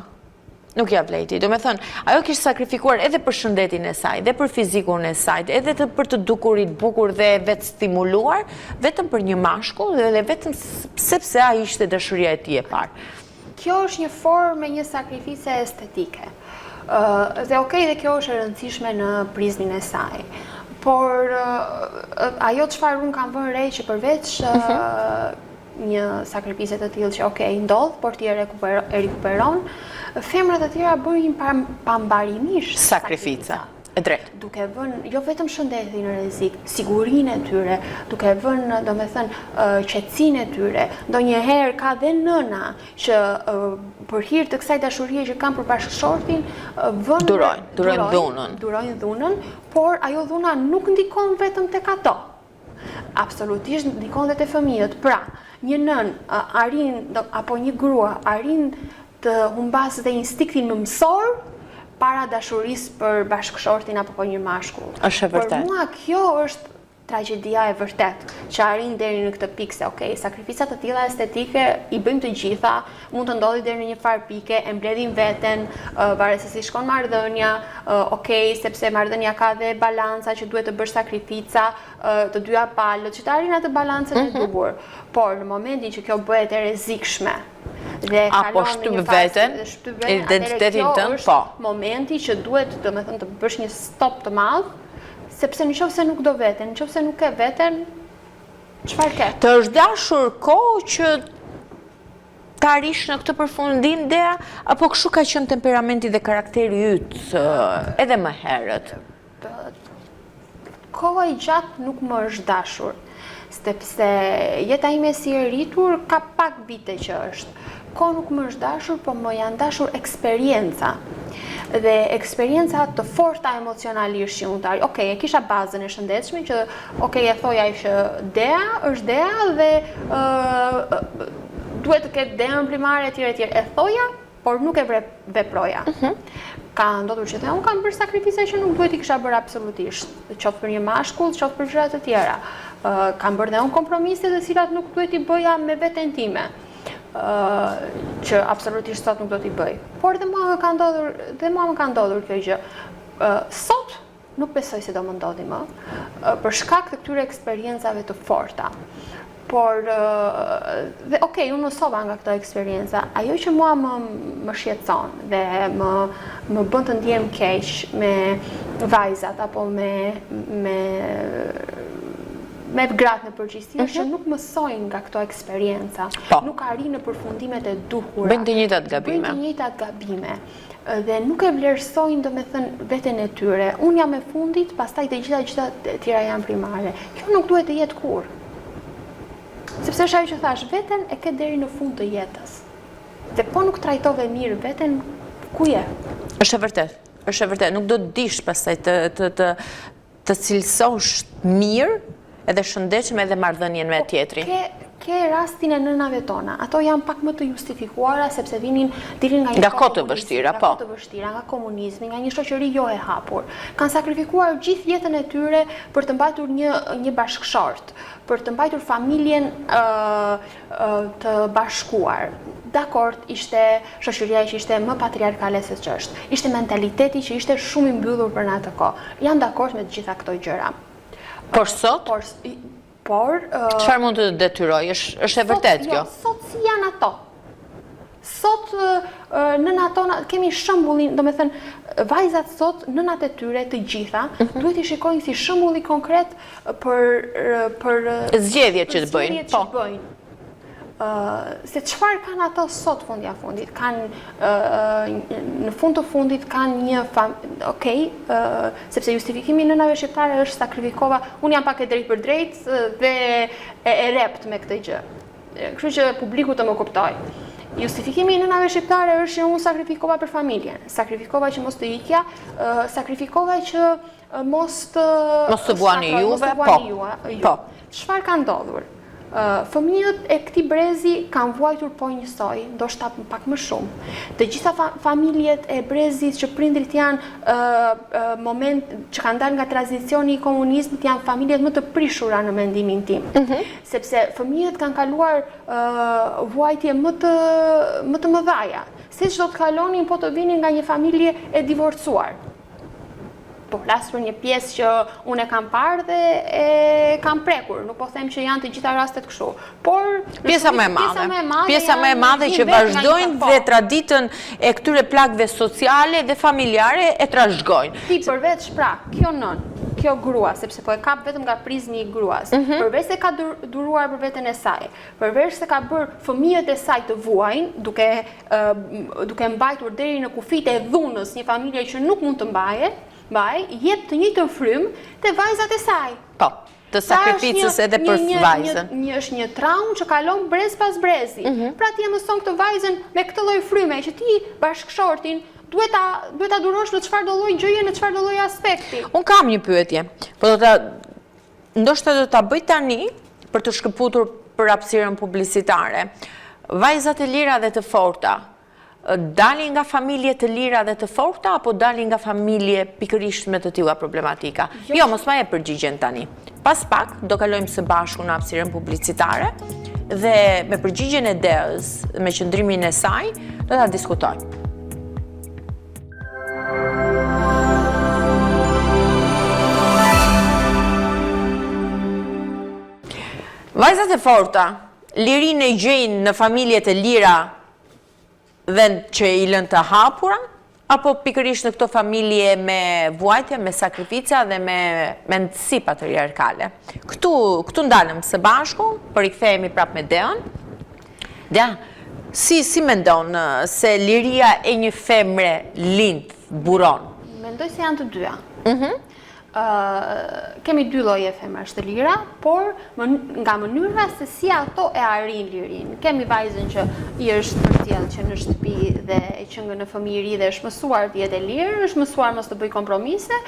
Nuk ja vlejti. Domethënë, ajo kishte sakrifikuar edhe për shëndetin e saj, dhe për fizikun e saj, edhe të, për të dukurit bukur dhe vetëstimuluar, vetëm për një mashkull dhe vetëm sepse ai ishte dashuria e tij e parë. Kjo është një formë e një sakrifice estetike. Dhe okay, dhe kjo është e rëndësishme në prizmin e saj. Por ajo çfarë unë kam vënë re që përveç mhm. një sakrifice të tillë që ok, ndodh, por ti e rikuperon, femrat e tjera bëjnë pambarimisht sakrifica. E drejtë. Duke vënë jo vetëm shëndetin në rrezik, sigurinë e tyre, duke vënë, domethënë, qetësinë e tyre. Ndonjëherë ka dhe nëna që për hir të kësaj dashurie që kanë për bashkëshortin, vënë durojnë, durojnë dhunën. Durojnë dhunën, por ajo dhuna nuk ndikon vetëm tek ato. Absolutisht ndikon dhe te fëmijët. Pra, një nënë arrin apo një grua arrin të humbasë dhe instinktin mëmësor. para dashurisë për bashkëshortin apo për një mashkull. Është e vërtetë. Për mua kjo është tragjedia e vërtetë, që arrin deri në këtë pikë se ok, sakrifica të tilla estetike i bëjmë të gjitha, mund të ndodhi deri në një farë pike, e mbledhim veten, varet se si shkon marrëdhënia, ok, sepse marrëdhënia ka dhe balanca që duhet të bësh sakrifica, të dyja palët, që të arrin atë balancën e mhm. duhur. Por në momentin që kjo bëhet e rrezikshme, dhe apo shtyp veten, identitetin tënd, po. Momenti që duhet, domethënë, të bësh një stop të madh, sepse në qoftë se nuk do veten, në qoftë se nuk ke veten, çfarë ke? Të është dashur kohë që të arrish në këtë përfundim, Dea, apo kështu ka qenë temperamenti dhe karakteri yt edhe më herët? Kohë e gjatë nuk më është dashur, sepse jeta ime si e rritur ka pak vite që është. Kohë nuk më është dashur, po më janë dashur eksperienca. Dhe eksperienca të forta emocionalisht që unë të arrij. Okej, e kisha bazën e shëndetshme që okej e thoja që Dea është Dea dhe duhet të ketë Dean primare etj etj. E thoja, por nuk e veproja. Mhm. Ka ndodhur që dhe unë kam bërë sakrifica që nuk duhet i kisha bërë absolutisht, qoftë për një mashkull, qoftë për gjëra të tjera. Kam bërë dhe unë kompromise të cilat nuk duhet i bëja me veten time, që absolutisht sot nuk do t'i bëj. Por dhe mua më ka ndodhur, dhe mua më ka ndodhur kjo gjë. Sot Nuk besoj se do më ndodhi më, për shkak të këtyre eksperiencave të forta. Por, dhe okej, unë mësova nga këto eksperienca. Ajo që mua më, më shqetëson dhe më, më bën të ndjem keq me vajzat apo me, me, me gratë në përgjithësi, është që mhm. nuk mësojnë nga këto eksperienca. Po. Nuk arrijnë në përfundimet e duhura. Bëjnë të njëjtat gabime. Bëjnë të njëjtat gabime. dhe nuk e vlerësojnë domethënë veten e tyre. Unë jam e fundit, pastaj të gjitha gjërat e tjera janë primare. Kjo nuk duhet të jetë kurrë. Sepse është ajo që thashë, veten e ke deri në fund të jetës. Dhe po nuk trajtove mirë veten, ku je? Është e vërtetë. Është e vërtetë, nuk do të dish pastaj të të të të cilësosh mirë edhe shëndetshëm edhe marrëdhënien me po, tjetrin. Ke ke rastin e nënave tona. Ato janë pak më të justifikuara sepse vinin dilnin nga një nga kohë të vështira, po. Nga kohë të vështira, nga komunizmi, nga një shoqëri jo e hapur. Kanë sakrifikuar gjithë jetën e tyre për të mbajtur një një bashkëshort, për të mbajtur familjen ë të bashkuar. Dakord, ishte shoqëria që ishte më patriarkale se ç'është. Ishte mentaliteti që ishte shumë i mbyllur për në atë kohë. Jam dakord me të gjitha këto gjëra. Por sot? Por, por çfarë mund të të detyrojë? Është është e vërtetë jo, kjo. Sot si janë ato? Sot nënat tona kemi shembullin, domethënë vajzat sot nënat e tyre të gjitha mm -hmm. duhet t'i shikojnë si shembulli konkret për për zgjedhjet që të bëjnë. Po. Që bëjnë. se çfarë kanë ato sot fundja fundit, kanë në fund të fundit kanë një fam... okej, sepse justifikimi i nënave shqiptare është sakrifikova, unë jam pak e drejtpërdrejtë dhe e, e rreptë me këtë gjë. Kështu që publiku të më kuptojë. Justifikimi i nënave shqiptare është që unë sakrifikova për familjen, sakrifikova që mos të ikja, sakrifikova që mos të mos të vuani juve, po. Po. Çfarë ka ndodhur? Fëmijët e këtij brezi kanë vuajtur po njësoj, ndoshta pak më shumë. Të gjitha familjet e brezit që prindrit janë moment që kanë dalë nga tranzicioni i komunizmit janë familjet më të prishura në mendimin tim. Mhm. Sepse fëmijët kanë kaluar vuajtje më të më të mëdhaja, se ç'do të kalonin po të vinin nga një familje e divorcuar. Po flas për një pjesë që unë e kam parë dhe e kam prekur, nuk po them që janë të gjitha rastet kështu. Por pjesa më e madhe, pjesa më e madhe, pjesa më e madhe që vazhdojnë po. dhe traditën e këtyre plagëve sociale dhe familjare e trashëgojnë. Ti përveç pra, kjo nënë, kjo grua, sepse po e kap vetëm nga prizmi i gruas, mm -hmm. përveç se ka duruar për veten e saj, përveç se ka bërë fëmijët e saj të vuajnë, duke, duke mbajtur deri në kufijtë e dhunës një familje që nuk mund të mbaje, mbaj, jep të njëjtën frymë te vajzat e saj. Po, të sakrificës edhe për vajzën. Një, është një traumë që kalon brez pas brezi. Mm -hmm. Pra ti e mëson këtë vajzën me këtë lloj fryme që ti bashkëshortin duhet ta duhet ta durosh në çfarëdo lloj gjëje, në çfarëdo lloj aspekti. Unë kam një pyetje. Po do ta ndoshta do ta bëj tani për të shkëputur për hapësirën publicitare. Vajzat e lira dhe të forta. Dalin nga familje të lira dhe të forta apo dalin nga familje pikërisht me të tilla problematika? Jo, jo mos ma jep përgjigjen tani. Pas pak do kalojmë së bashku në hapësirën publicitare dhe me përgjigjen e Deës, me qëndrimin e saj, do ta diskutojmë. Vajzat e forta, lirinë e gjejnë në familje të lira dhe që i lënë të hapura, apo pikërisht në këto familje me vuajtje, me sakrifica dhe me mendësi patriarkale. Këtu, këtu ndalëm së bashku, po rikthehemi prapë me Dean. Dea, si, si mendon se liria e një femre lind, buron? Mendoj se janë të dyja. Mhm. Kemi dy lloje femrash të lira, por nga mënyra se si ato e arrijnë lirinë. Kemi vajzën që i është përcjellë që në shtëpi dhe që nga në fëmijëri dhe është mësuar të jetë e lirë, është mësuar mos të bëjë kompromise.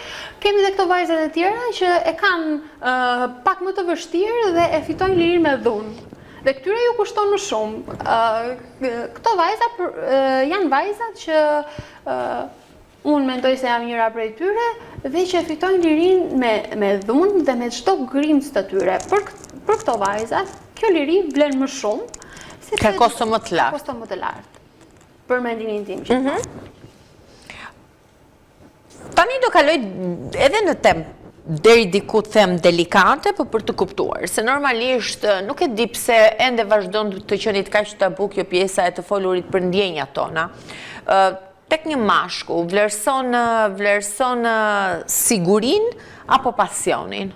Kemi dhe këto vajzat e tjera që e kanë pak më të vështirë dhe e fitojnë lirinë me dhunë. Dhe këtyre ju kushton më shumë. Këto vajza janë vajzat që Unë mendoj se jam njëra prej tyre dhe që e fitojnë lirinë me me dhunë dhe me çdo grimcë të tyre. Për për këto vajza, kjo liri vlen më shumë sepse ka kosto më të lartë. Ka kosto më të lartë. Për mendimin tim gjithmonë. Mm -hmm. Tani do kaloj edhe në temë deri diku them delikate, po për të kuptuar, se normalisht nuk e di pse ende vazhdon të qenit kaq tabu kjo pjesa e të folurit për ndjenjat tona. Tek një mashkull, vlerëson vlerëson sigurinë apo pasionin?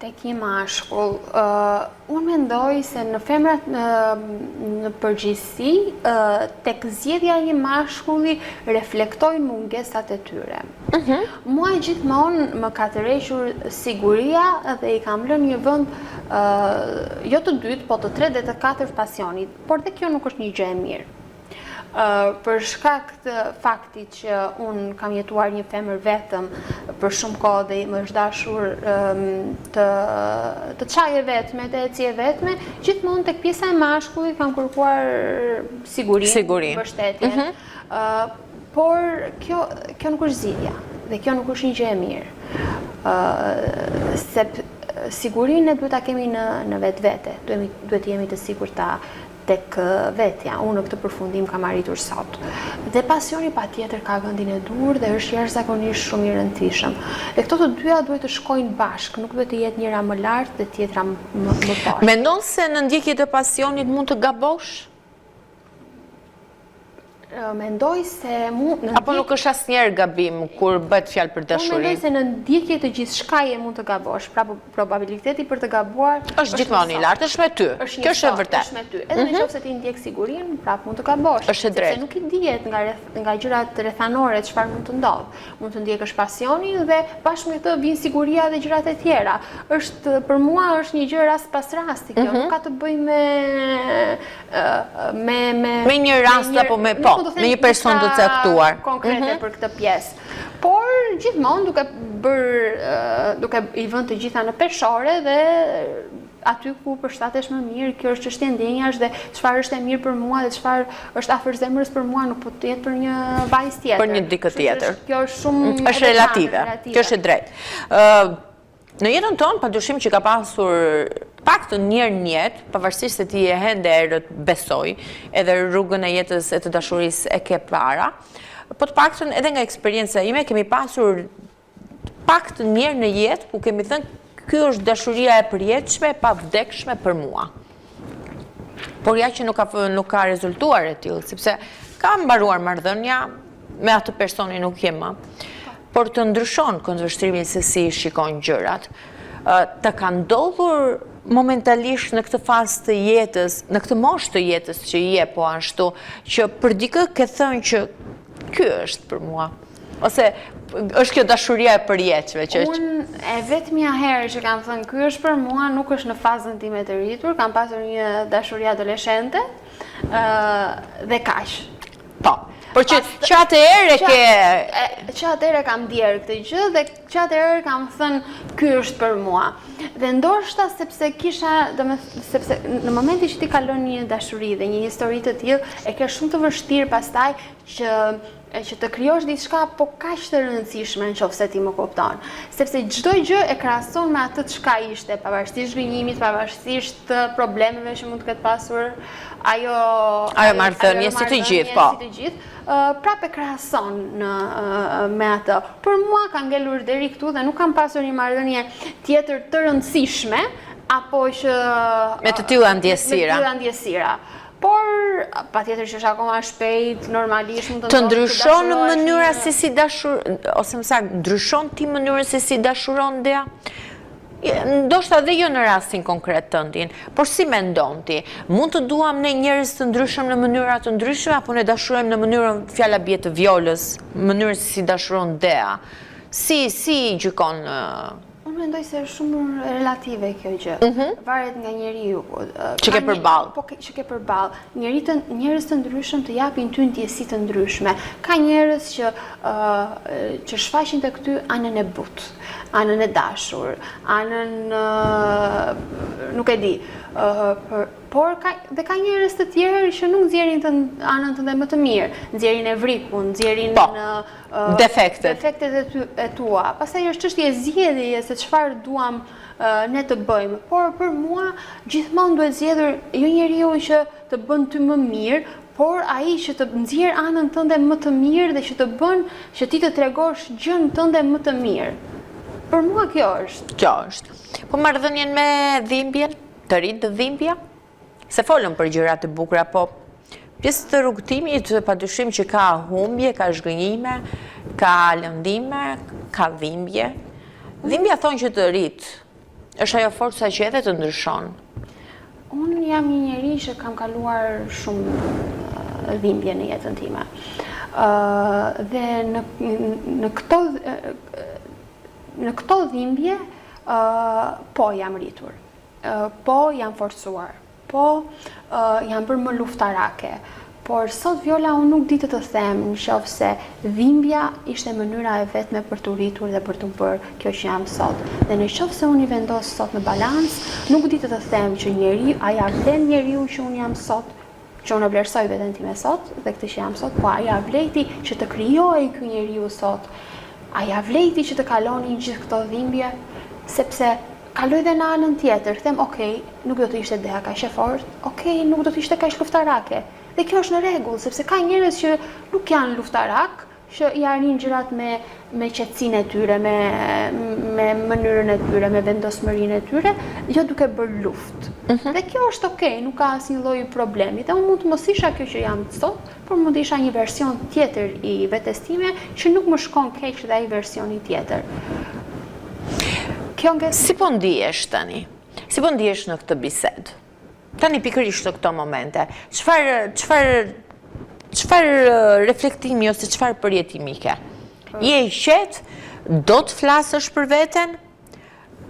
Tek një mashkull, unë mendoj se në femrat në, në përgjithësi, tek zgjedhja e një mashkulli reflektojnë mungesat e tyre. Mm -hmm. Mua gjithmonë më ka tërhequr siguria dhe i kam lënë një vend jo të dytë, po të tretë dhe të katërt pasionit, por dhe kjo nuk është një gjë e mirë. Për shkak të faktit që unë kam jetuar një femër vetëm për shumë kohë dhe më është dashur të të çaj e vetme, të eci e vetme, gjithmonë tek pjesa e mashkullit kam kërkuar sigurinë, Siguri. mbështetjen. Mm -hmm. por kjo kjo nuk është zgjidhja dhe kjo nuk është një gjë e mirë. Ë se sigurinë ne duhet ta kemi në në vetvete, duhet duhet të jemi të sigurta tek vetja. Unë në këtë përfundim kam arritur sot. Dhe pasioni patjetër ka vendin e duhur dhe është jashtëzakonisht shumë i rëndësishëm. Dhe këto të dyja duhet të shkojnë bashkë, nuk duhet të jetë njëra më lart dhe tjetra më më poshtë. Mendon se në ndjekje të pasionit mund të gabosh? Mendoj se mu në Apo nuk është asnjëherë gabim kur bëhet fjalë për dashurinë? Unë mendoj se në ndjekje të gjithçkaje mund të gabosh, pra probabiliteti për të gabuar është gjithmonë i lartë, është me ty. Kjo është e vërtetë. Është me ty. Edhe në mhm. qoftë se ti ndjek sigurinë, prapë mund të gabosh. Është e drejtë. Sepse nuk i dihet nga rreth nga gjërat rrethanore çfarë mund të ndodhë. Mund të ndjekësh pasionin dhe bashkë me të vijnë siguria dhe gjërat e tjera. Është për mua është një gjë rast pas rasti kjo, mhm. nuk ka të bëjë me me me me një rast apo me po, me një person të caktuar konkrete mhm. për këtë pjesë. Por gjithmonë duke bërë duke i vënë të gjitha në peshore dhe aty ku përshtatesh më mirë, kjo është çështje ndjenjash dhe çfarë është e mirë për mua dhe çfarë është afër zemrës për mua nuk po të jetë për një vajzë tjetër. Për një dikë tjetër. Kjo është shumë është relative. Kjo është e drejtë. Ë Në jetën tonë, padyshim që ka pasur paktën një herë në jetë, pavarësisht se ti je ende e errët besoj, edhe rrugën e jetës e të dashurisë e ke para, po të paktën edhe nga eksperienca ime kemi pasur paktën një herë në jetë ku kemi thënë ky është dashuria e përjetshme, e pavdekshme për mua. Por ja që nuk ka, nuk ka rezultuar e tillë, sepse ka mbaruar marrëdhënia, me atë personin nuk je më. Por të ndryshon këndvështrimin se si i shikon gjërat. Të ka ndodhur momentalisht në këtë fazë të jetës, në këtë moshë të jetës që je po ashtu, që për dikë ke thënë që ky është për mua. Ose është kjo dashuria e përjetshme që është. Unë e vetmja herë që kam thënë ky është për mua nuk është në fazën time të rritur, kam pasur një dashuri adoleshente, ë dhe kaq. Po. Por që, që atëherë ke... Që atëherë e kam ndjerë këtë gjë dhe që atëherë kam thënë ky është për mua. Dhe ndoshta sepse kisha, do sepse në momentin që ti kalon një dashuri dhe një histori të tillë, e ke shumë të vështirë pastaj që që të krijosh diçka po kaq të rëndësishme në qoftë se ti më kupton. Sepse çdo gjë e krahason me atë çka ishte, pavarësisht zhgënjimit, pavarësisht problemeve që mund të ketë pasur ajo ajo marrëdhënie si të gjithë, po. Si të gjithë, prapë e krahason në me atë. Për mua ka ngelur deri këtu dhe nuk kam pasur një marrëdhënie tjetër të rëndësishme apo që me të tilla ndjesira. Me të tilla ndjesira. Por, patjetër që është akoma shpejt, normalisht mund të ndodhë të ndryshon mënyra se si dashur, ose më saktë, ndryshon ti mënyrën se si dashuron Dea? Ndoshta dhe jo në rastin konkret tëndin, por si mendon ti? Mund të duam ne njerëz të ndryshëm në mënyra të ndryshme apo ne dashurojmë në mënyrën fjala bie të Violës, mënyrën se si dashuron Dea? Si si gjykon Unë mendoj se është shumë relative kjo gjë. Mhm. Varet nga njeriu. Që ke përballë. Po që ke përballë. Njeri të njerëz të ndryshëm të japin ty ndjesi të ndryshme. Ka njerëz që që shfaqin tek ty anën e butë, anën e dashur, anën nuk e di. Për, por ka dhe ka njerëz të tjerë që nuk nxjerrin të anën tënde më të mirë, nxjerrin evrikun, nxjerrin po, defektet. Defektet e, ty, e tua. Pastaj është çështje zgjedhjeje se çfarë duam ne të bëjmë. Por për mua gjithmonë duhet zgjedhur jo njeriu që të bën ty më mirë, por ai që të nxjerr anën tënde më të mirë dhe që të bën që ti të tregosh gjënë tënde më të mirë. Për mua kjo është. Kjo është. Po marrëdhënien me dhimbjen, të rrit dhimbja? Se folëm për gjëra të bukura, po pjesë të rrugëtimit padyshim që ka humbje, ka zhgënjime, ka lëndime, ka dhimbje. Dhimbja thonë që të rrit. Është ajo forca që edhe të ndryshon. Unë jam një njeri që kam kaluar shumë dhimbje në jetën time. Dhe në në këto në këto dhimbje po jam rritur. Po jam forcuar. Po, jam bërë më luftarake. Por sot Viola unë nuk di të të them në qoftë se dhimbja ishte mënyra e vetme për t'u rritur dhe për t'u bërë kjo që jam sot. Dhe në qoftë se unë i vendos sot në balancë, nuk di të të them që njeri, a ia vlen njeriu që unë jam sot, që unë e vlerësoj veten time sot dhe këtë që jam sot, po a ia vlejti që të krijohej ky njeriu sot? A ia vlejti që të kalonin gjithë këto dhimbje? Sepse Kaloj dhe në anën tjetër, them ok, nuk do të ishte Dea kaq e fortë, ok, nuk do të ishte kaq luftarake. Dhe kjo është në rregull, sepse ka njerëz që nuk janë luftarakë, që i arrijnë gjërat me me qetësinë e tyre, me me mënyrën e tyre, me vendosmërinë e tyre, jo duke bërë luftë. Mm -hmm. Dhe kjo është ok, nuk ka asnjë lloj problemi. Dhe unë mund të mos isha kjo që jam sot, por mund të isha një version tjetër i vetes time që nuk më shkon keq dhe ai versioni tjetër. Kjo nge... Si po ndihesh tani? Si po ndihesh në këtë bisedë? Tani pikërisht në këto momente, çfarë çfarë çfarë reflektimi ose çfarë përjetimi ke? Je i qetë? Do të flasësh për veten?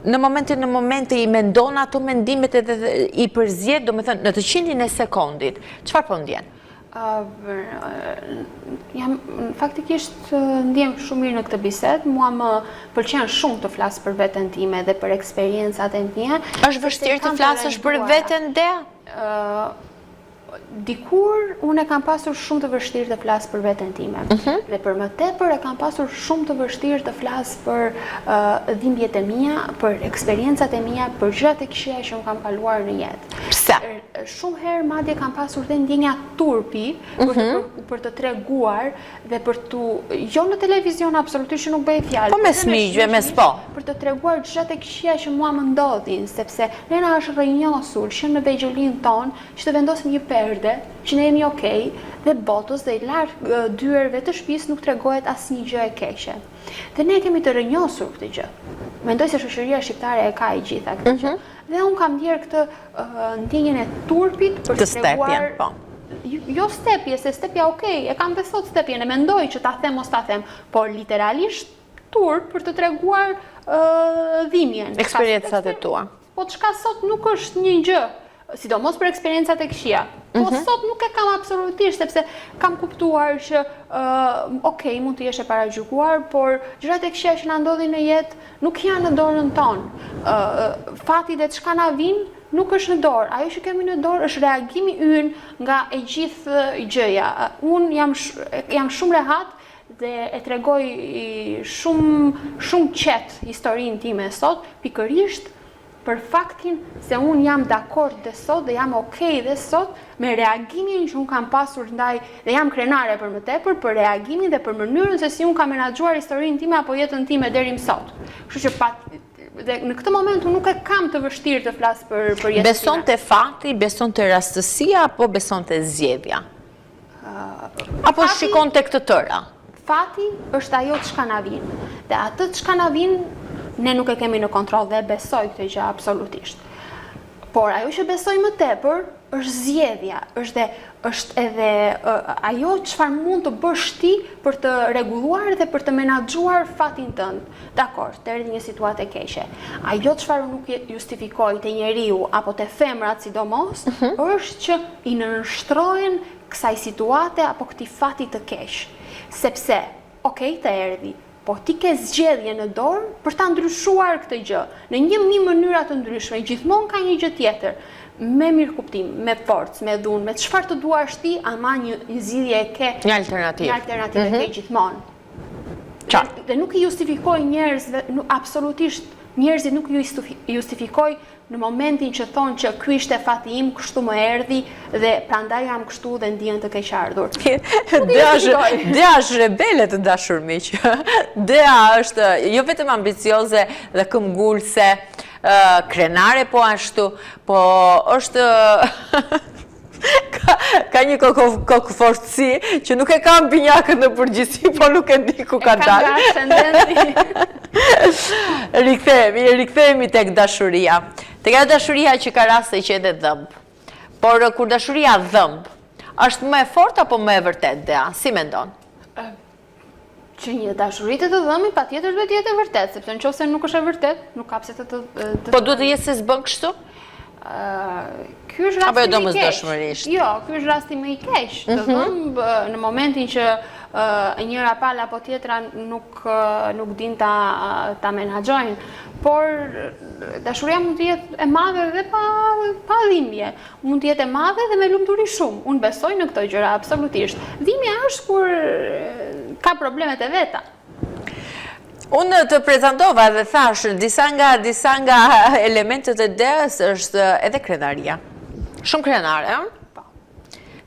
Në momente në momente i mendon ato mendimet edhe i përzgjedh, domethënë në të qindin e sekondit, çfarë po ndjen? Jam faktikisht ndjem shumë mirë në këtë bisedë, mua më pëlqen shumë të flas për veten time dhe për eksperiencat e mia. Është vështirë të flasësh për veten Dea? Dikur unë e kam pasur shumë të vështirë të flas për veten time. Mhm. Dhe për më tepër e kam pasur shumë të vështirë të flas për dhimbjet e mia, për eksperiencat e mia, për gjërat e këqija që unë kam kaluar në jetë. Pse? Shumë herë madje kam pasur dhe ndjenja turpi për të mhm. për të treguar dhe për të jo në televizion absolutisht që nuk bëhej fjalë. Po mes miqve, mes po. Për të treguar gjërat e këqija që mua më ndodhin, sepse ne na është rrënjosur që në vegjëlinë tonë që të vendosim një perde, që ne jemi okay dhe botës dhe larg dyerve të shtëpisë nuk tregohet asnjë gjë e keqe. Dhe ne e kemi të rrënjosur këtë gjë. Mendoj se shoqëria shqiptare e ka e gjitha këtë gjë. Mhm. Dhe unë kam ndjerë këtë ndjenjën e turpit për të treguar po. Jo stepje, se stepja okay, e kam dhe sot stepjen, e mendoj që ta them mos ta them, por literalisht turp për të treguar dhimbjen. Eksperiencat e tua. Po çka sot nuk është një gjë. Sidomos për eksperiencat e këqija. Po mm -hmm. sot nuk e kam absolutisht, sepse kam kuptuar që, uh, ok, mund të jesh e paragjykuar, por gjërat e këqija që na ndodhin në jetë nuk janë në dorën tonë. Uh, fati dhe çka na vjen nuk është në dorë. Ajo që kemi në dorë është reagimi ynë nga e gjithë gjëja. Unë jam, jam shumë rehat dhe e tregoj shumë shumë qetë historinë time sot, pikërisht për faktin se unë jam dakord dhe sot dhe jam ok dhe sot me reagimin që unë kam pasur ndaj dhe jam krenare për më tepër për reagimin dhe për mënyrën se si unë kam menaxhuar historinë time apo jetën time deri më sot. Kështu që pa dhe në këtë moment unë nuk e kam të vështirë të flas për për jetën. Beson te fati, beson te rastësia apo beson te zgjedhja? Apo shikon tek të tëra? Fati është ajo çka na vjen. Dhe atë çka na vjen ne nuk e kemi në kontroll dhe e besoj këtë gjë absolutisht. Por ajo që besoj më tepër është zgjedhja, është dhe është edhe ajo çfarë mund të bësh ti për të rregulluar dhe për të menaxhuar fatin tënd. Dakord, të erdhi një situatë e keqe. Ajo çfarë nuk justifikoj te njeriu apo te femrat sidomos, uh mhm. -huh. është që i nënshtrohen kësaj situate apo këtij fati të keq. Sepse, ok, të erdhi, po ti ke zgjedhje në dorë për ta ndryshuar këtë gjë në 1000 mënyra të ndryshme, gjithmonë ka një gjë tjetër me mirëkuptim, me forcë, me dhunë, me çfarë të duash ti, ama një, një zgjidhje e ke. Një alternativë. Një alternativë mm -hmm. e ke mhm. gjithmonë. Qartë. Dhe nuk i justifikoj njerëzve, nuk, absolutisht njerëzit nuk i justifikoj në momentin që thonë që ky ishte fati im, kështu më erdhi dhe prandaj jam kështu dhe ndihen të keqardhur. Dea është, Dea është rebele të dashur miq. Dea është jo vetëm ambicioze dhe këmbgulëse, krenare po ashtu, po është Ka, ka një kokëfortësi që nuk e kam binjakët në përgjithësi, po nuk e di ku ka dalë. E ka nga ascendenti. Rikthehemi, rikthehemi tek dashuria. Tek ajo dashuria që ka raste që edhe dhëmb. Por kur dashuria dhëmb, është më e fortë apo më e vërtetë, Dea? Si mendon? Që një dashuri të të dhëmbi, patjetër duhet të jetë e vërtetë, sepse në qoftë se nuk është e vërtetë, nuk ka pse të të... Po duhet të jetë se s'bën kështu? Ky është rasti më i keq. Jo, ky është rasti më i keq. Të mhm. dhëmb në momentin që njëra palë apo tjetra nuk nuk din ta ta menaxhojnë. Por dashuria mund të jetë e madhe dhe pa pa dhimbje. Mund të jetë e madhe dhe me lumturi shumë. Unë besoj në këto gjëra absolutisht. Dhimbja është kur ka problemet e veta. Unë të prezantova dhe thashë disa nga disa nga elementët e Deas është edhe krenaria. Shumë krenare, ëh? Po.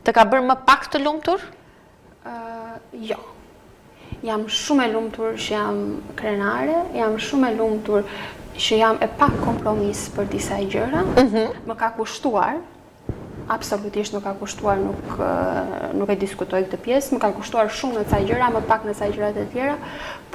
Të ka bërë më pak të lumtur? Jo. Jam shumë e lumtur që jam krenare, jam shumë e lumtur që jam e pa kompromis për disa gjëra. Mm -hmm. Më ka kushtuar, absolutisht më ka kushtuar, nuk, nuk e diskutoj këtë pjesë, më ka kushtuar shumë në ca gjëra, më pak në ca gjëra të tjera,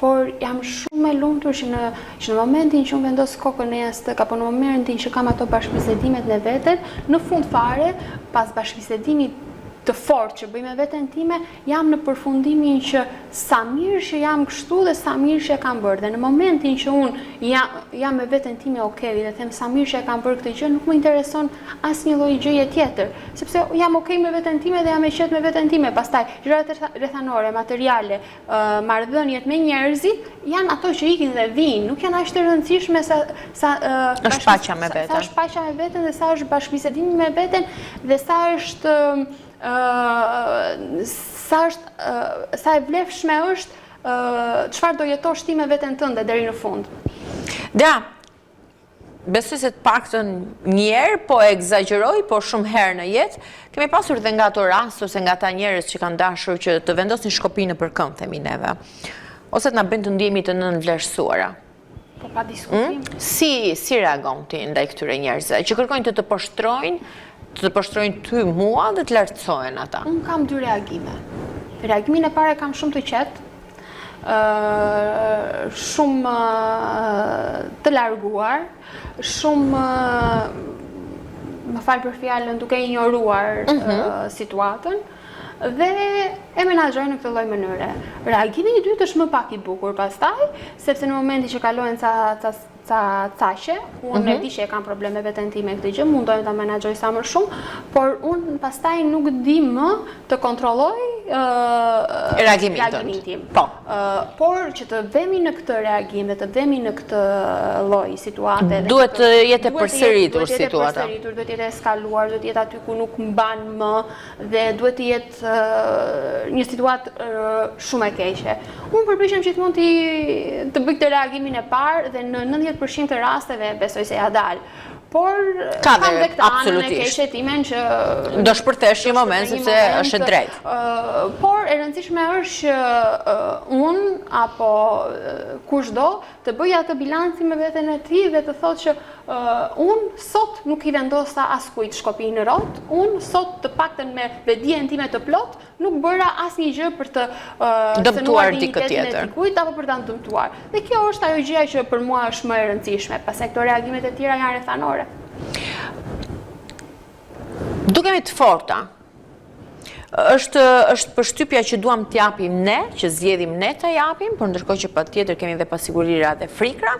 por jam shumë e lumtur që në, që në momentin që unë vendos kokën në jastëk, apo në momentin që kam ato bashkëbisedimet me veten, në fund fare, pas bashkëbisedimit të fortë që bëj me veten time, jam në përfundimin që sa mirë që jam kështu dhe sa mirë që e kam bërë. Dhe në momentin që unë jam, jam me veten time ok dhe them sa mirë që e kam bërë këtë gjë, nuk më intereson asnjë lloj gjëje tjetër, sepse jam ok me veten time dhe jam e qetë me veten time. Pastaj, gjërat rrethanore, materiale, marrëdhëniet me njerëzit janë ato që ikin dhe vijnë, nuk janë aq të rëndësishme sa sa është paqja me veten. Sa është paqja me veten dhe sa është bashkëbisedimi me veten dhe sa është sa është sa e vlefshme është çfarë do jetosh ti me veten tënde deri në fund. Dea, Besoj se të paktën një herë, po e ekzagjeroj, po shumë herë në jetë, kemi pasur dhe nga ato raste ose nga ata njerëz që kanë dashur që të vendosin shkopin nëpër këmbë, themi neve. Ose të na bëjnë të ndihemi të nënvlerësuara. Po pa diskutim. Hmm? Si si reagon ti ndaj këtyre njerëzve që kërkojnë të të poshtrojnë, të të poshtrojnë ty mua dhe të lartësohen ata? Unë kam dy reagime. Reagimin e parë e kam shumë të qetë, shumë të larguar, shumë më fal për fjalën duke injoruar mm -hmm. situatën dhe e menaxhoj në këtë lloj mënyre. Reagimi i dytë është më pak i bukur pastaj, sepse në momentin që kalohen ca ca. ca caqe, unë mm -hmm. e di që e kam problem me veten time këtë gjë, mundohem ta menaxhoj sa më shumë, por unë pastaj nuk di më të kontrolloj uh, reagimin, reagimin tim. Po. Uh, por që të vemi në këtë reagim dhe të vemi në këtë lloj situate duhet të jetë e përsëritur situata. Duhet të jetë e përsëritur, duhet të jetë eskaluar, duhet të jetë aty ku nuk mban më dhe duhet të jetë një situatë shumë e keqe. Unë përpiqem gjithmonë të të bëj këtë reagimin e parë dhe në 90% të rasteve besoj se ia dal. Por ka kam dhe këtë anën e keqe timen që do shpërthesh një moment sepse është e drejtë. Por e rëndësishme është që unë apo kushdo të bëjë atë bilancin me veten e tij dhe të thotë që unë sot nuk i vendosa askujt shkopinj në rrotë, unë sot të paktën me vetëdijen time të plotë nuk bëra asnjë gjë për të dëmtuar dikë tjetër e dikujt apo për ta dëmtuar. Dhe kjo është ajo gjëja që për mua është më e rëndësishme, pastaj këto reagimet e tjera janë rrethanore. Dukemi të forta, Është është përshtypja që duam të japim ne, që zgjedhim ne të japim, por ndërkohë që patjetër kemi dhe pasigurira dhe frikra.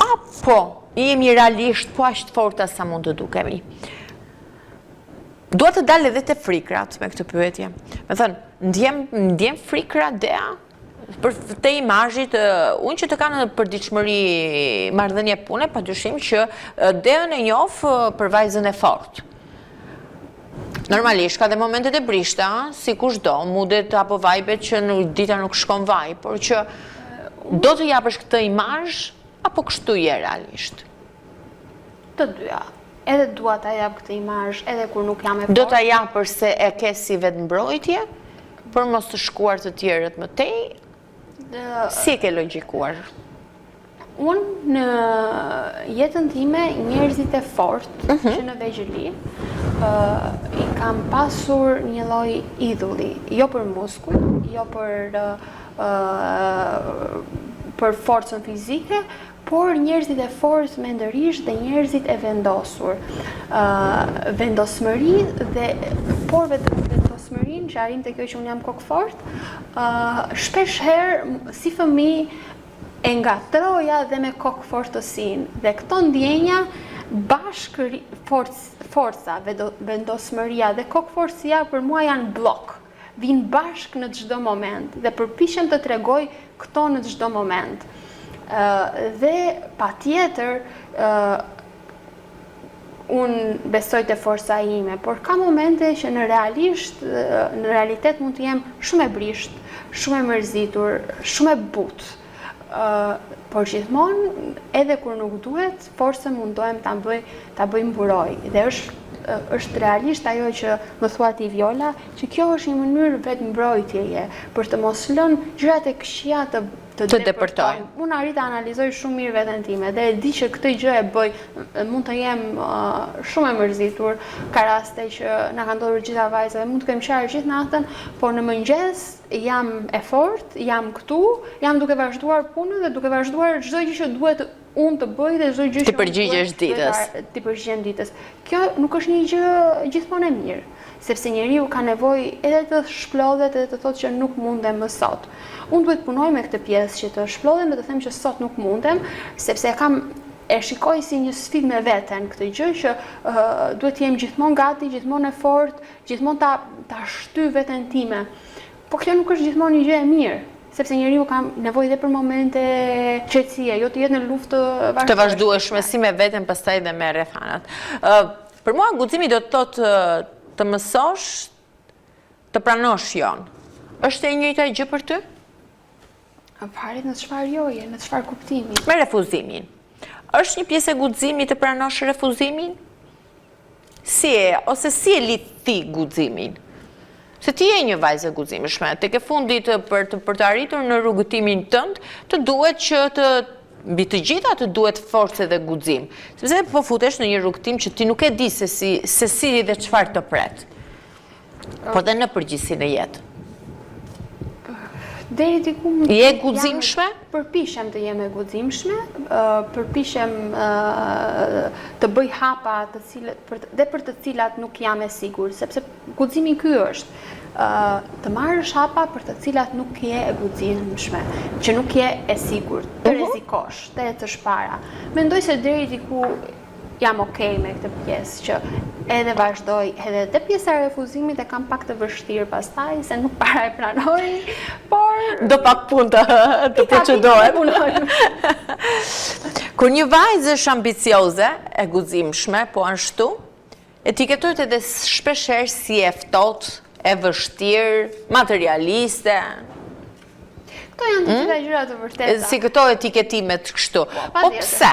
Apo jemi realisht po aq të forta sa mund të dukemi. Dua të dal edhe te frikrat me këtë pyetje. Me thënë, ndjen, ndjen frikra Dea? Përtej imazhit, unë që të kam në përditshmëri marrëdhënie pune, pa dyshim që Deën e njoh për vajzën e fortë. Normalisht, ka dhe momentet e brishta, si kushdo, moodet apo vibet që në dita nuk shkon vaj, por që do të japësh këtë imazh, apo kështu je realisht? Të dyja. Edhe dua ta jap këtë imazh, edhe kur nuk jam e fortë. Do ta japësh se e ke si vetëmbrojtje, për mos të shkuar të tjerët më tej, si e ke logjikuar? Unë në jetën time njerëzit e fortë mhm. që në vegjëli i kam pasur një lloj idhulli, jo për muskuj, jo për për forcën fizike, Por njerëzit e fortë mendërisht dhe njerëzit e vendosur. Ë vendosmëri dhe por vendosmërinë që arrin te kjo që unë jam kokëfortë, ë shpesh herë si fëmijë e ngatërroja dhe me kokëfortësinë dhe këto ndjenja bashkë forca, vendosmëria dhe kokëfortësia për mua janë bllok. Vijnë bashkë në çdo moment dhe përpiqem të tregoj këto në çdo moment. Dhe patjetër unë besoj te forca ime, por ka momente që në realisht, në realitet mund të jem shumë e brishtë, shumë e mërzitur, shumë e butë. Por gjithmonë, edhe kur nuk duhet, forcën mundohem ta bëj, ta bëj mburojë. Dhe është është realisht ajo që më thua ti Viola, që kjo është një mënyrë vetëmbrojtjeje, për të mos lënë gjërat e këqija të të, të depërtojnë. Unë arrij të analizoj shumë mirë veten time dhe e di që këtë gjë e bëj, mund të jem uh, shumë e mërzitur, ka raste që na ka ndodhur gjitha vajzave, mund të kem qarë gjithë natën, por në mëngjes jam e fortë, jam këtu, jam duke vazhduar punën dhe duke vazhduar çdo gjë që duhet unë të bëj dhe çdo gjë që përgjigjesh ditës. T'i përgjigjem ditës. Kjo nuk është një gjë gjithmonë e mirë, sepse njeriu ka nevojë edhe të shplodhet edhe të thotë që nuk mundem më sot. Unë duhet të punoj me këtë pjesë që të shplodhem dhe të them që sot nuk mundem, sepse e kam e shikoj si një sfidë me veten këtë gjë që uh, duhet të jem gjithmonë gati, gjithmonë e fortë, gjithmonë ta ta shty veten time. Po kjo nuk është gjithmonë një gjë e mirë, sepse njeriu ka nevojë dhe për momente qetësie, jo të jetë në luftë të vazhdueshme. Të vazhdueshme si me veten pastaj dhe me rrethanat. Ë për mua guximi do të thotë të mësosh të pranosh jo-në. Është e njëjta gjë për ty? Varet në çfarë joje, në çfarë kuptimi? Me refuzimin. Është një pjesë e guximit të pranosh refuzimin? Si e, ose si e lidh ti guximin? Se ti je një vajzë e guximshme, tek e fundit për të për të arritur në rrugëtimin tënd, të duhet që të mbi të gjitha të duhet forcë dhe guxim, sepse po futesh në një rrugëtim që ti nuk e di se si se si dhe çfarë të pret. Po dhe në përgjithësi në jetë. Deri diku Je e guximshme? Përpiqem të jem e guximshme, përpiqem të bëj hapa të cilët për dhe për të cilat nuk jam e sigurt, sepse guximi ky është të marrësh hapa për të cilat nuk je e guximshme, që nuk je e sigurt, të mhm. rrezikosh, të ecësh para. Mendoj se deri diku jam okej me këtë pjesë që edhe vazhdoj, edhe te pjesa e refuzimit e kam pak të vështirë pastaj, se nuk para e pranoj, por... Do pak punë të, të procedohet. Kur një vajzë është ambicioze, e guximshme, po ashtu, etiketohet edhe shpeshherë si e ftohtë, e vështirë, materialiste. Këto janë të hmm? gjitha gjëra të vërteta. Si këto etiketimet kështu. Po, po pse?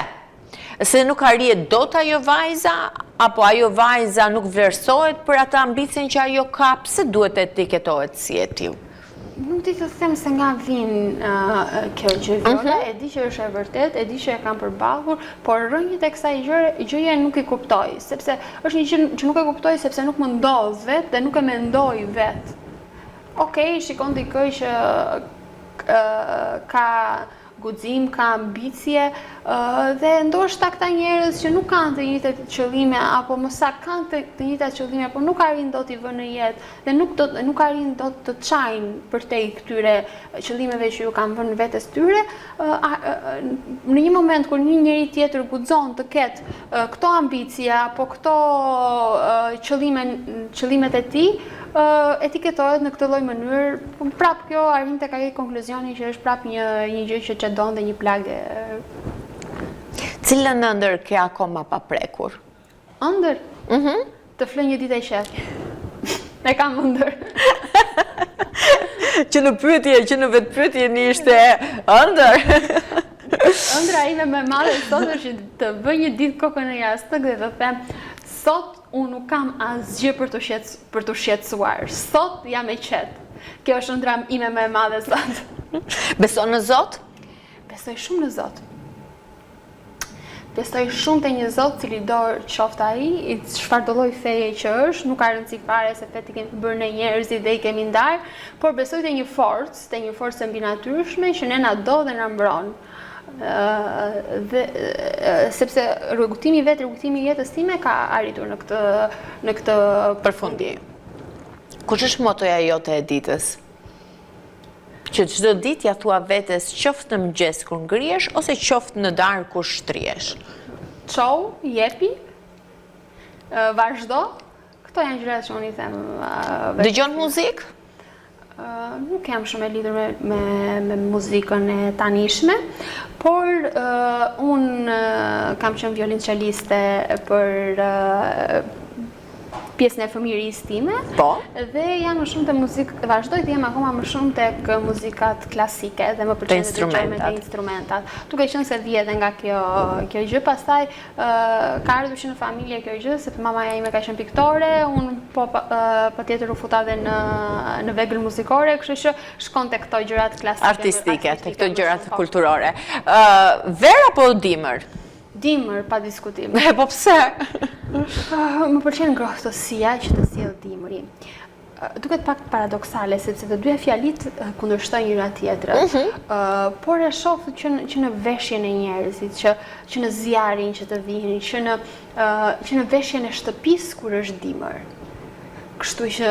Se nuk arrihet dot ajo vajza, apo ajo vajza nuk vlerësohet për atë ambicien që ajo ka, pse duhet të etiketohet si e tillë? Nuk di të them se nga vjen kjo gjë Viola, mhm. e di që është e vërtetë, e di që e kam përballur, por rrënjët e kësaj gjëje nuk i kuptoj, sepse është një gjë që nuk e kuptoj sepse nuk më ndodh vetë dhe nuk e mendoj vetë. Okej, shikon dikë që ka guxim, ka ambicie dhe ndoshta këta njerëz që nuk kanë të njëjtat qëllime apo më saktë kanë të, të njëjtat qëllime, por nuk arrijnë dot t'i vënë në jetë dhe nuk do nuk arrijnë dot të çajnë përtej këtyre qëllimeve që ju kanë vënë vetes tyre, në një moment kur një njeri tjetër guxon të ketë këto ambicie apo këto qëllime qëllimet e tij, etiketohet në këtë lloj mënyrë, po prap kjo arrin tek ai konkluzioni që është prap një një gjë që çedon dhe një plagë. Cilën ëndërr ke akoma pa prekur? Ëndërr? Mhm. Të fle një ditë e qetë. E kam ëndërr. Që në pyetje, që në vetë pyetje një ishte ëndërr. Ëndrra ime më e madhe sot është që të vë një ditë kokën në jastëk dhe të them sot Unë nuk kam asgjë për të shqetës, për t'u shqetësuar. Sot jam e qetë. Kjo është ëndrra ime më e madhe sot. Beson në Zot? Besoj shumë në Zot. Besoj shumë te një Zot, cilido qoftë ai, i çfarëdo lloj feje që është, nuk ka rëndësi fare se fetë i kemi bërë ne njerëzit dhe i kemi ndarë, por besoj te një forcë, te një forcë e mbinatyrshme që ne na do dhe na mbron. Dhe sepse rrugëtimi vetë, rrugëtimi i jetës time ka arritur në këtë në këtë përfundim. Kush është motoja jote e ditës? Që çdo ditë ia thua vetes qoftë në mëngjes kur ngrihesh ose qoftë në darkë kur shtrihesh. Çohu, jepi, vazhdo. Këto janë gjërat që unë i them. Dëgjon muzikë? Nuk jam shumë e lidhur me, me, me muzikën e tanishme, por uh, unë kam qenë violonçeliste për uh, pjesën e fëmijërisë time. Po. Dhe jam më shumë te muzikë, vazhdoj të jem akoma më shumë tek muzikat klasike dhe më pëlqen të dëgjoj me te instrumentat. Duke qenë se vij edhe nga kjo kjo gjë, pastaj Ka ardhur që në familje kjo gjë, sepse mamaja ime ka qenë piktore, unë po patjetër u futa dhe në në vegël muzikore, kështu që shkon te këto gjërat klasike. Artistike, te këto gjërat po. kulturore. Ë verë apo dimër? Dimër, pa diskutim. Po pse? Më pëlqen ngrohtësia që të sjell dimri. Duket pak paradoksale, sepse të dyja fjalitë kundërshtojnë njëra tjetrën. Mm -hmm. Por e shoh që në, që në veshjen e njerëzit, që, që në zjarrin që të vijnë, që në, që në veshjen e shtëpisë kur është dimër. Kështu që...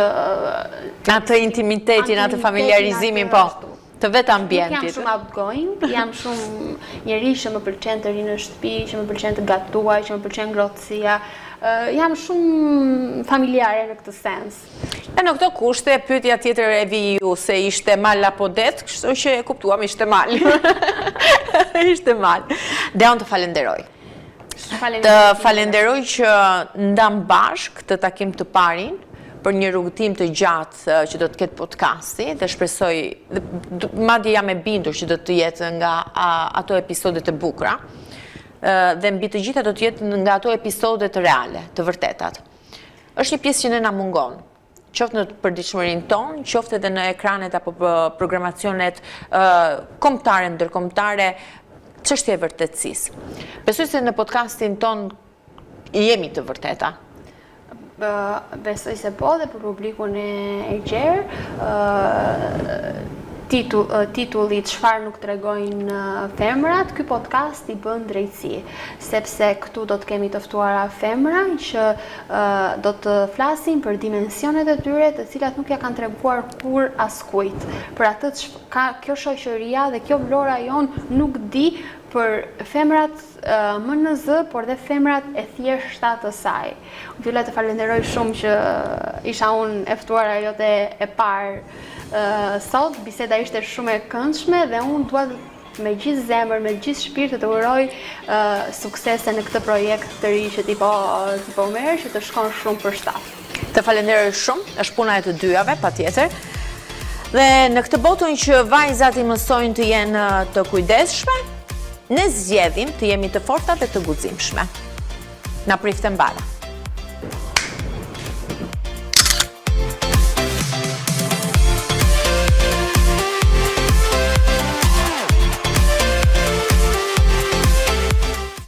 Atë intimitetin, atë familiarizimin, po. Të vetë ambientit. Nuk jam shumë outgoing, jam shumë njeri që më pëlqen të rri në shtëpi, që më pëlqen të gatuaj, që më pëlqen ngrohtësia. Jam shumë familjare në këtë sens. E në këto kushte, pyetja tjetër e vijuese ishte mal apo det, kështu që e kuptuam ishte mal. Ishte mal. Deon të falenderoj. Të falenderoj që ndamë bashkë këtë takim të parin për një rrugëtim të gjatë që do të ketë podcasti dhe shpresoj, madje jam e bindur që do të jetë nga ato episode të bukura dhe mbi të gjitha do të jetë nga ato episode të reale, të vërtetat. Është një pjesë që ne na mungon, qoftë në përditshmërinë tonë, qoftë edhe në ekranet apo programacionet kombëtare, ndërkombëtare, çështja e vërtetësisë. Besoj se në podcastin tonë jemi të vërteta. Besoj se po dhe për publikun e gjerë. Titulli Çfarë nuk tregojnë femrat, ky podcast i bën drejtësi, sepse këtu do të kemi të ftuara femra që do të flasin për dimensionet e tyre, të cilat nuk ia kanë treguar kurrë askujt. Për atë që kjo shoqëria dhe kjo Vlora jonë nuk di për femrat më në zë, por dhe femrat e thjeshta të saj. Viola të falenderoj shumë që isha unë e ftuara jote e parë sot. Biseda ishte shumë e këndshme dhe unë dua me gjithë zemër, me gjithë shpirt të të uroj suksese në këtë projekt të ri që ti po ti po merr, që të shkon shumë për shtat. Të falenderoj shumë, është puna e të dyjave, patjetër. Dhe në këtë botën që vajzat i mësojnë të jenë të kujdesshme, ne zgjedhim të jemi të forta dhe të guximshme. Na priftë e mbara.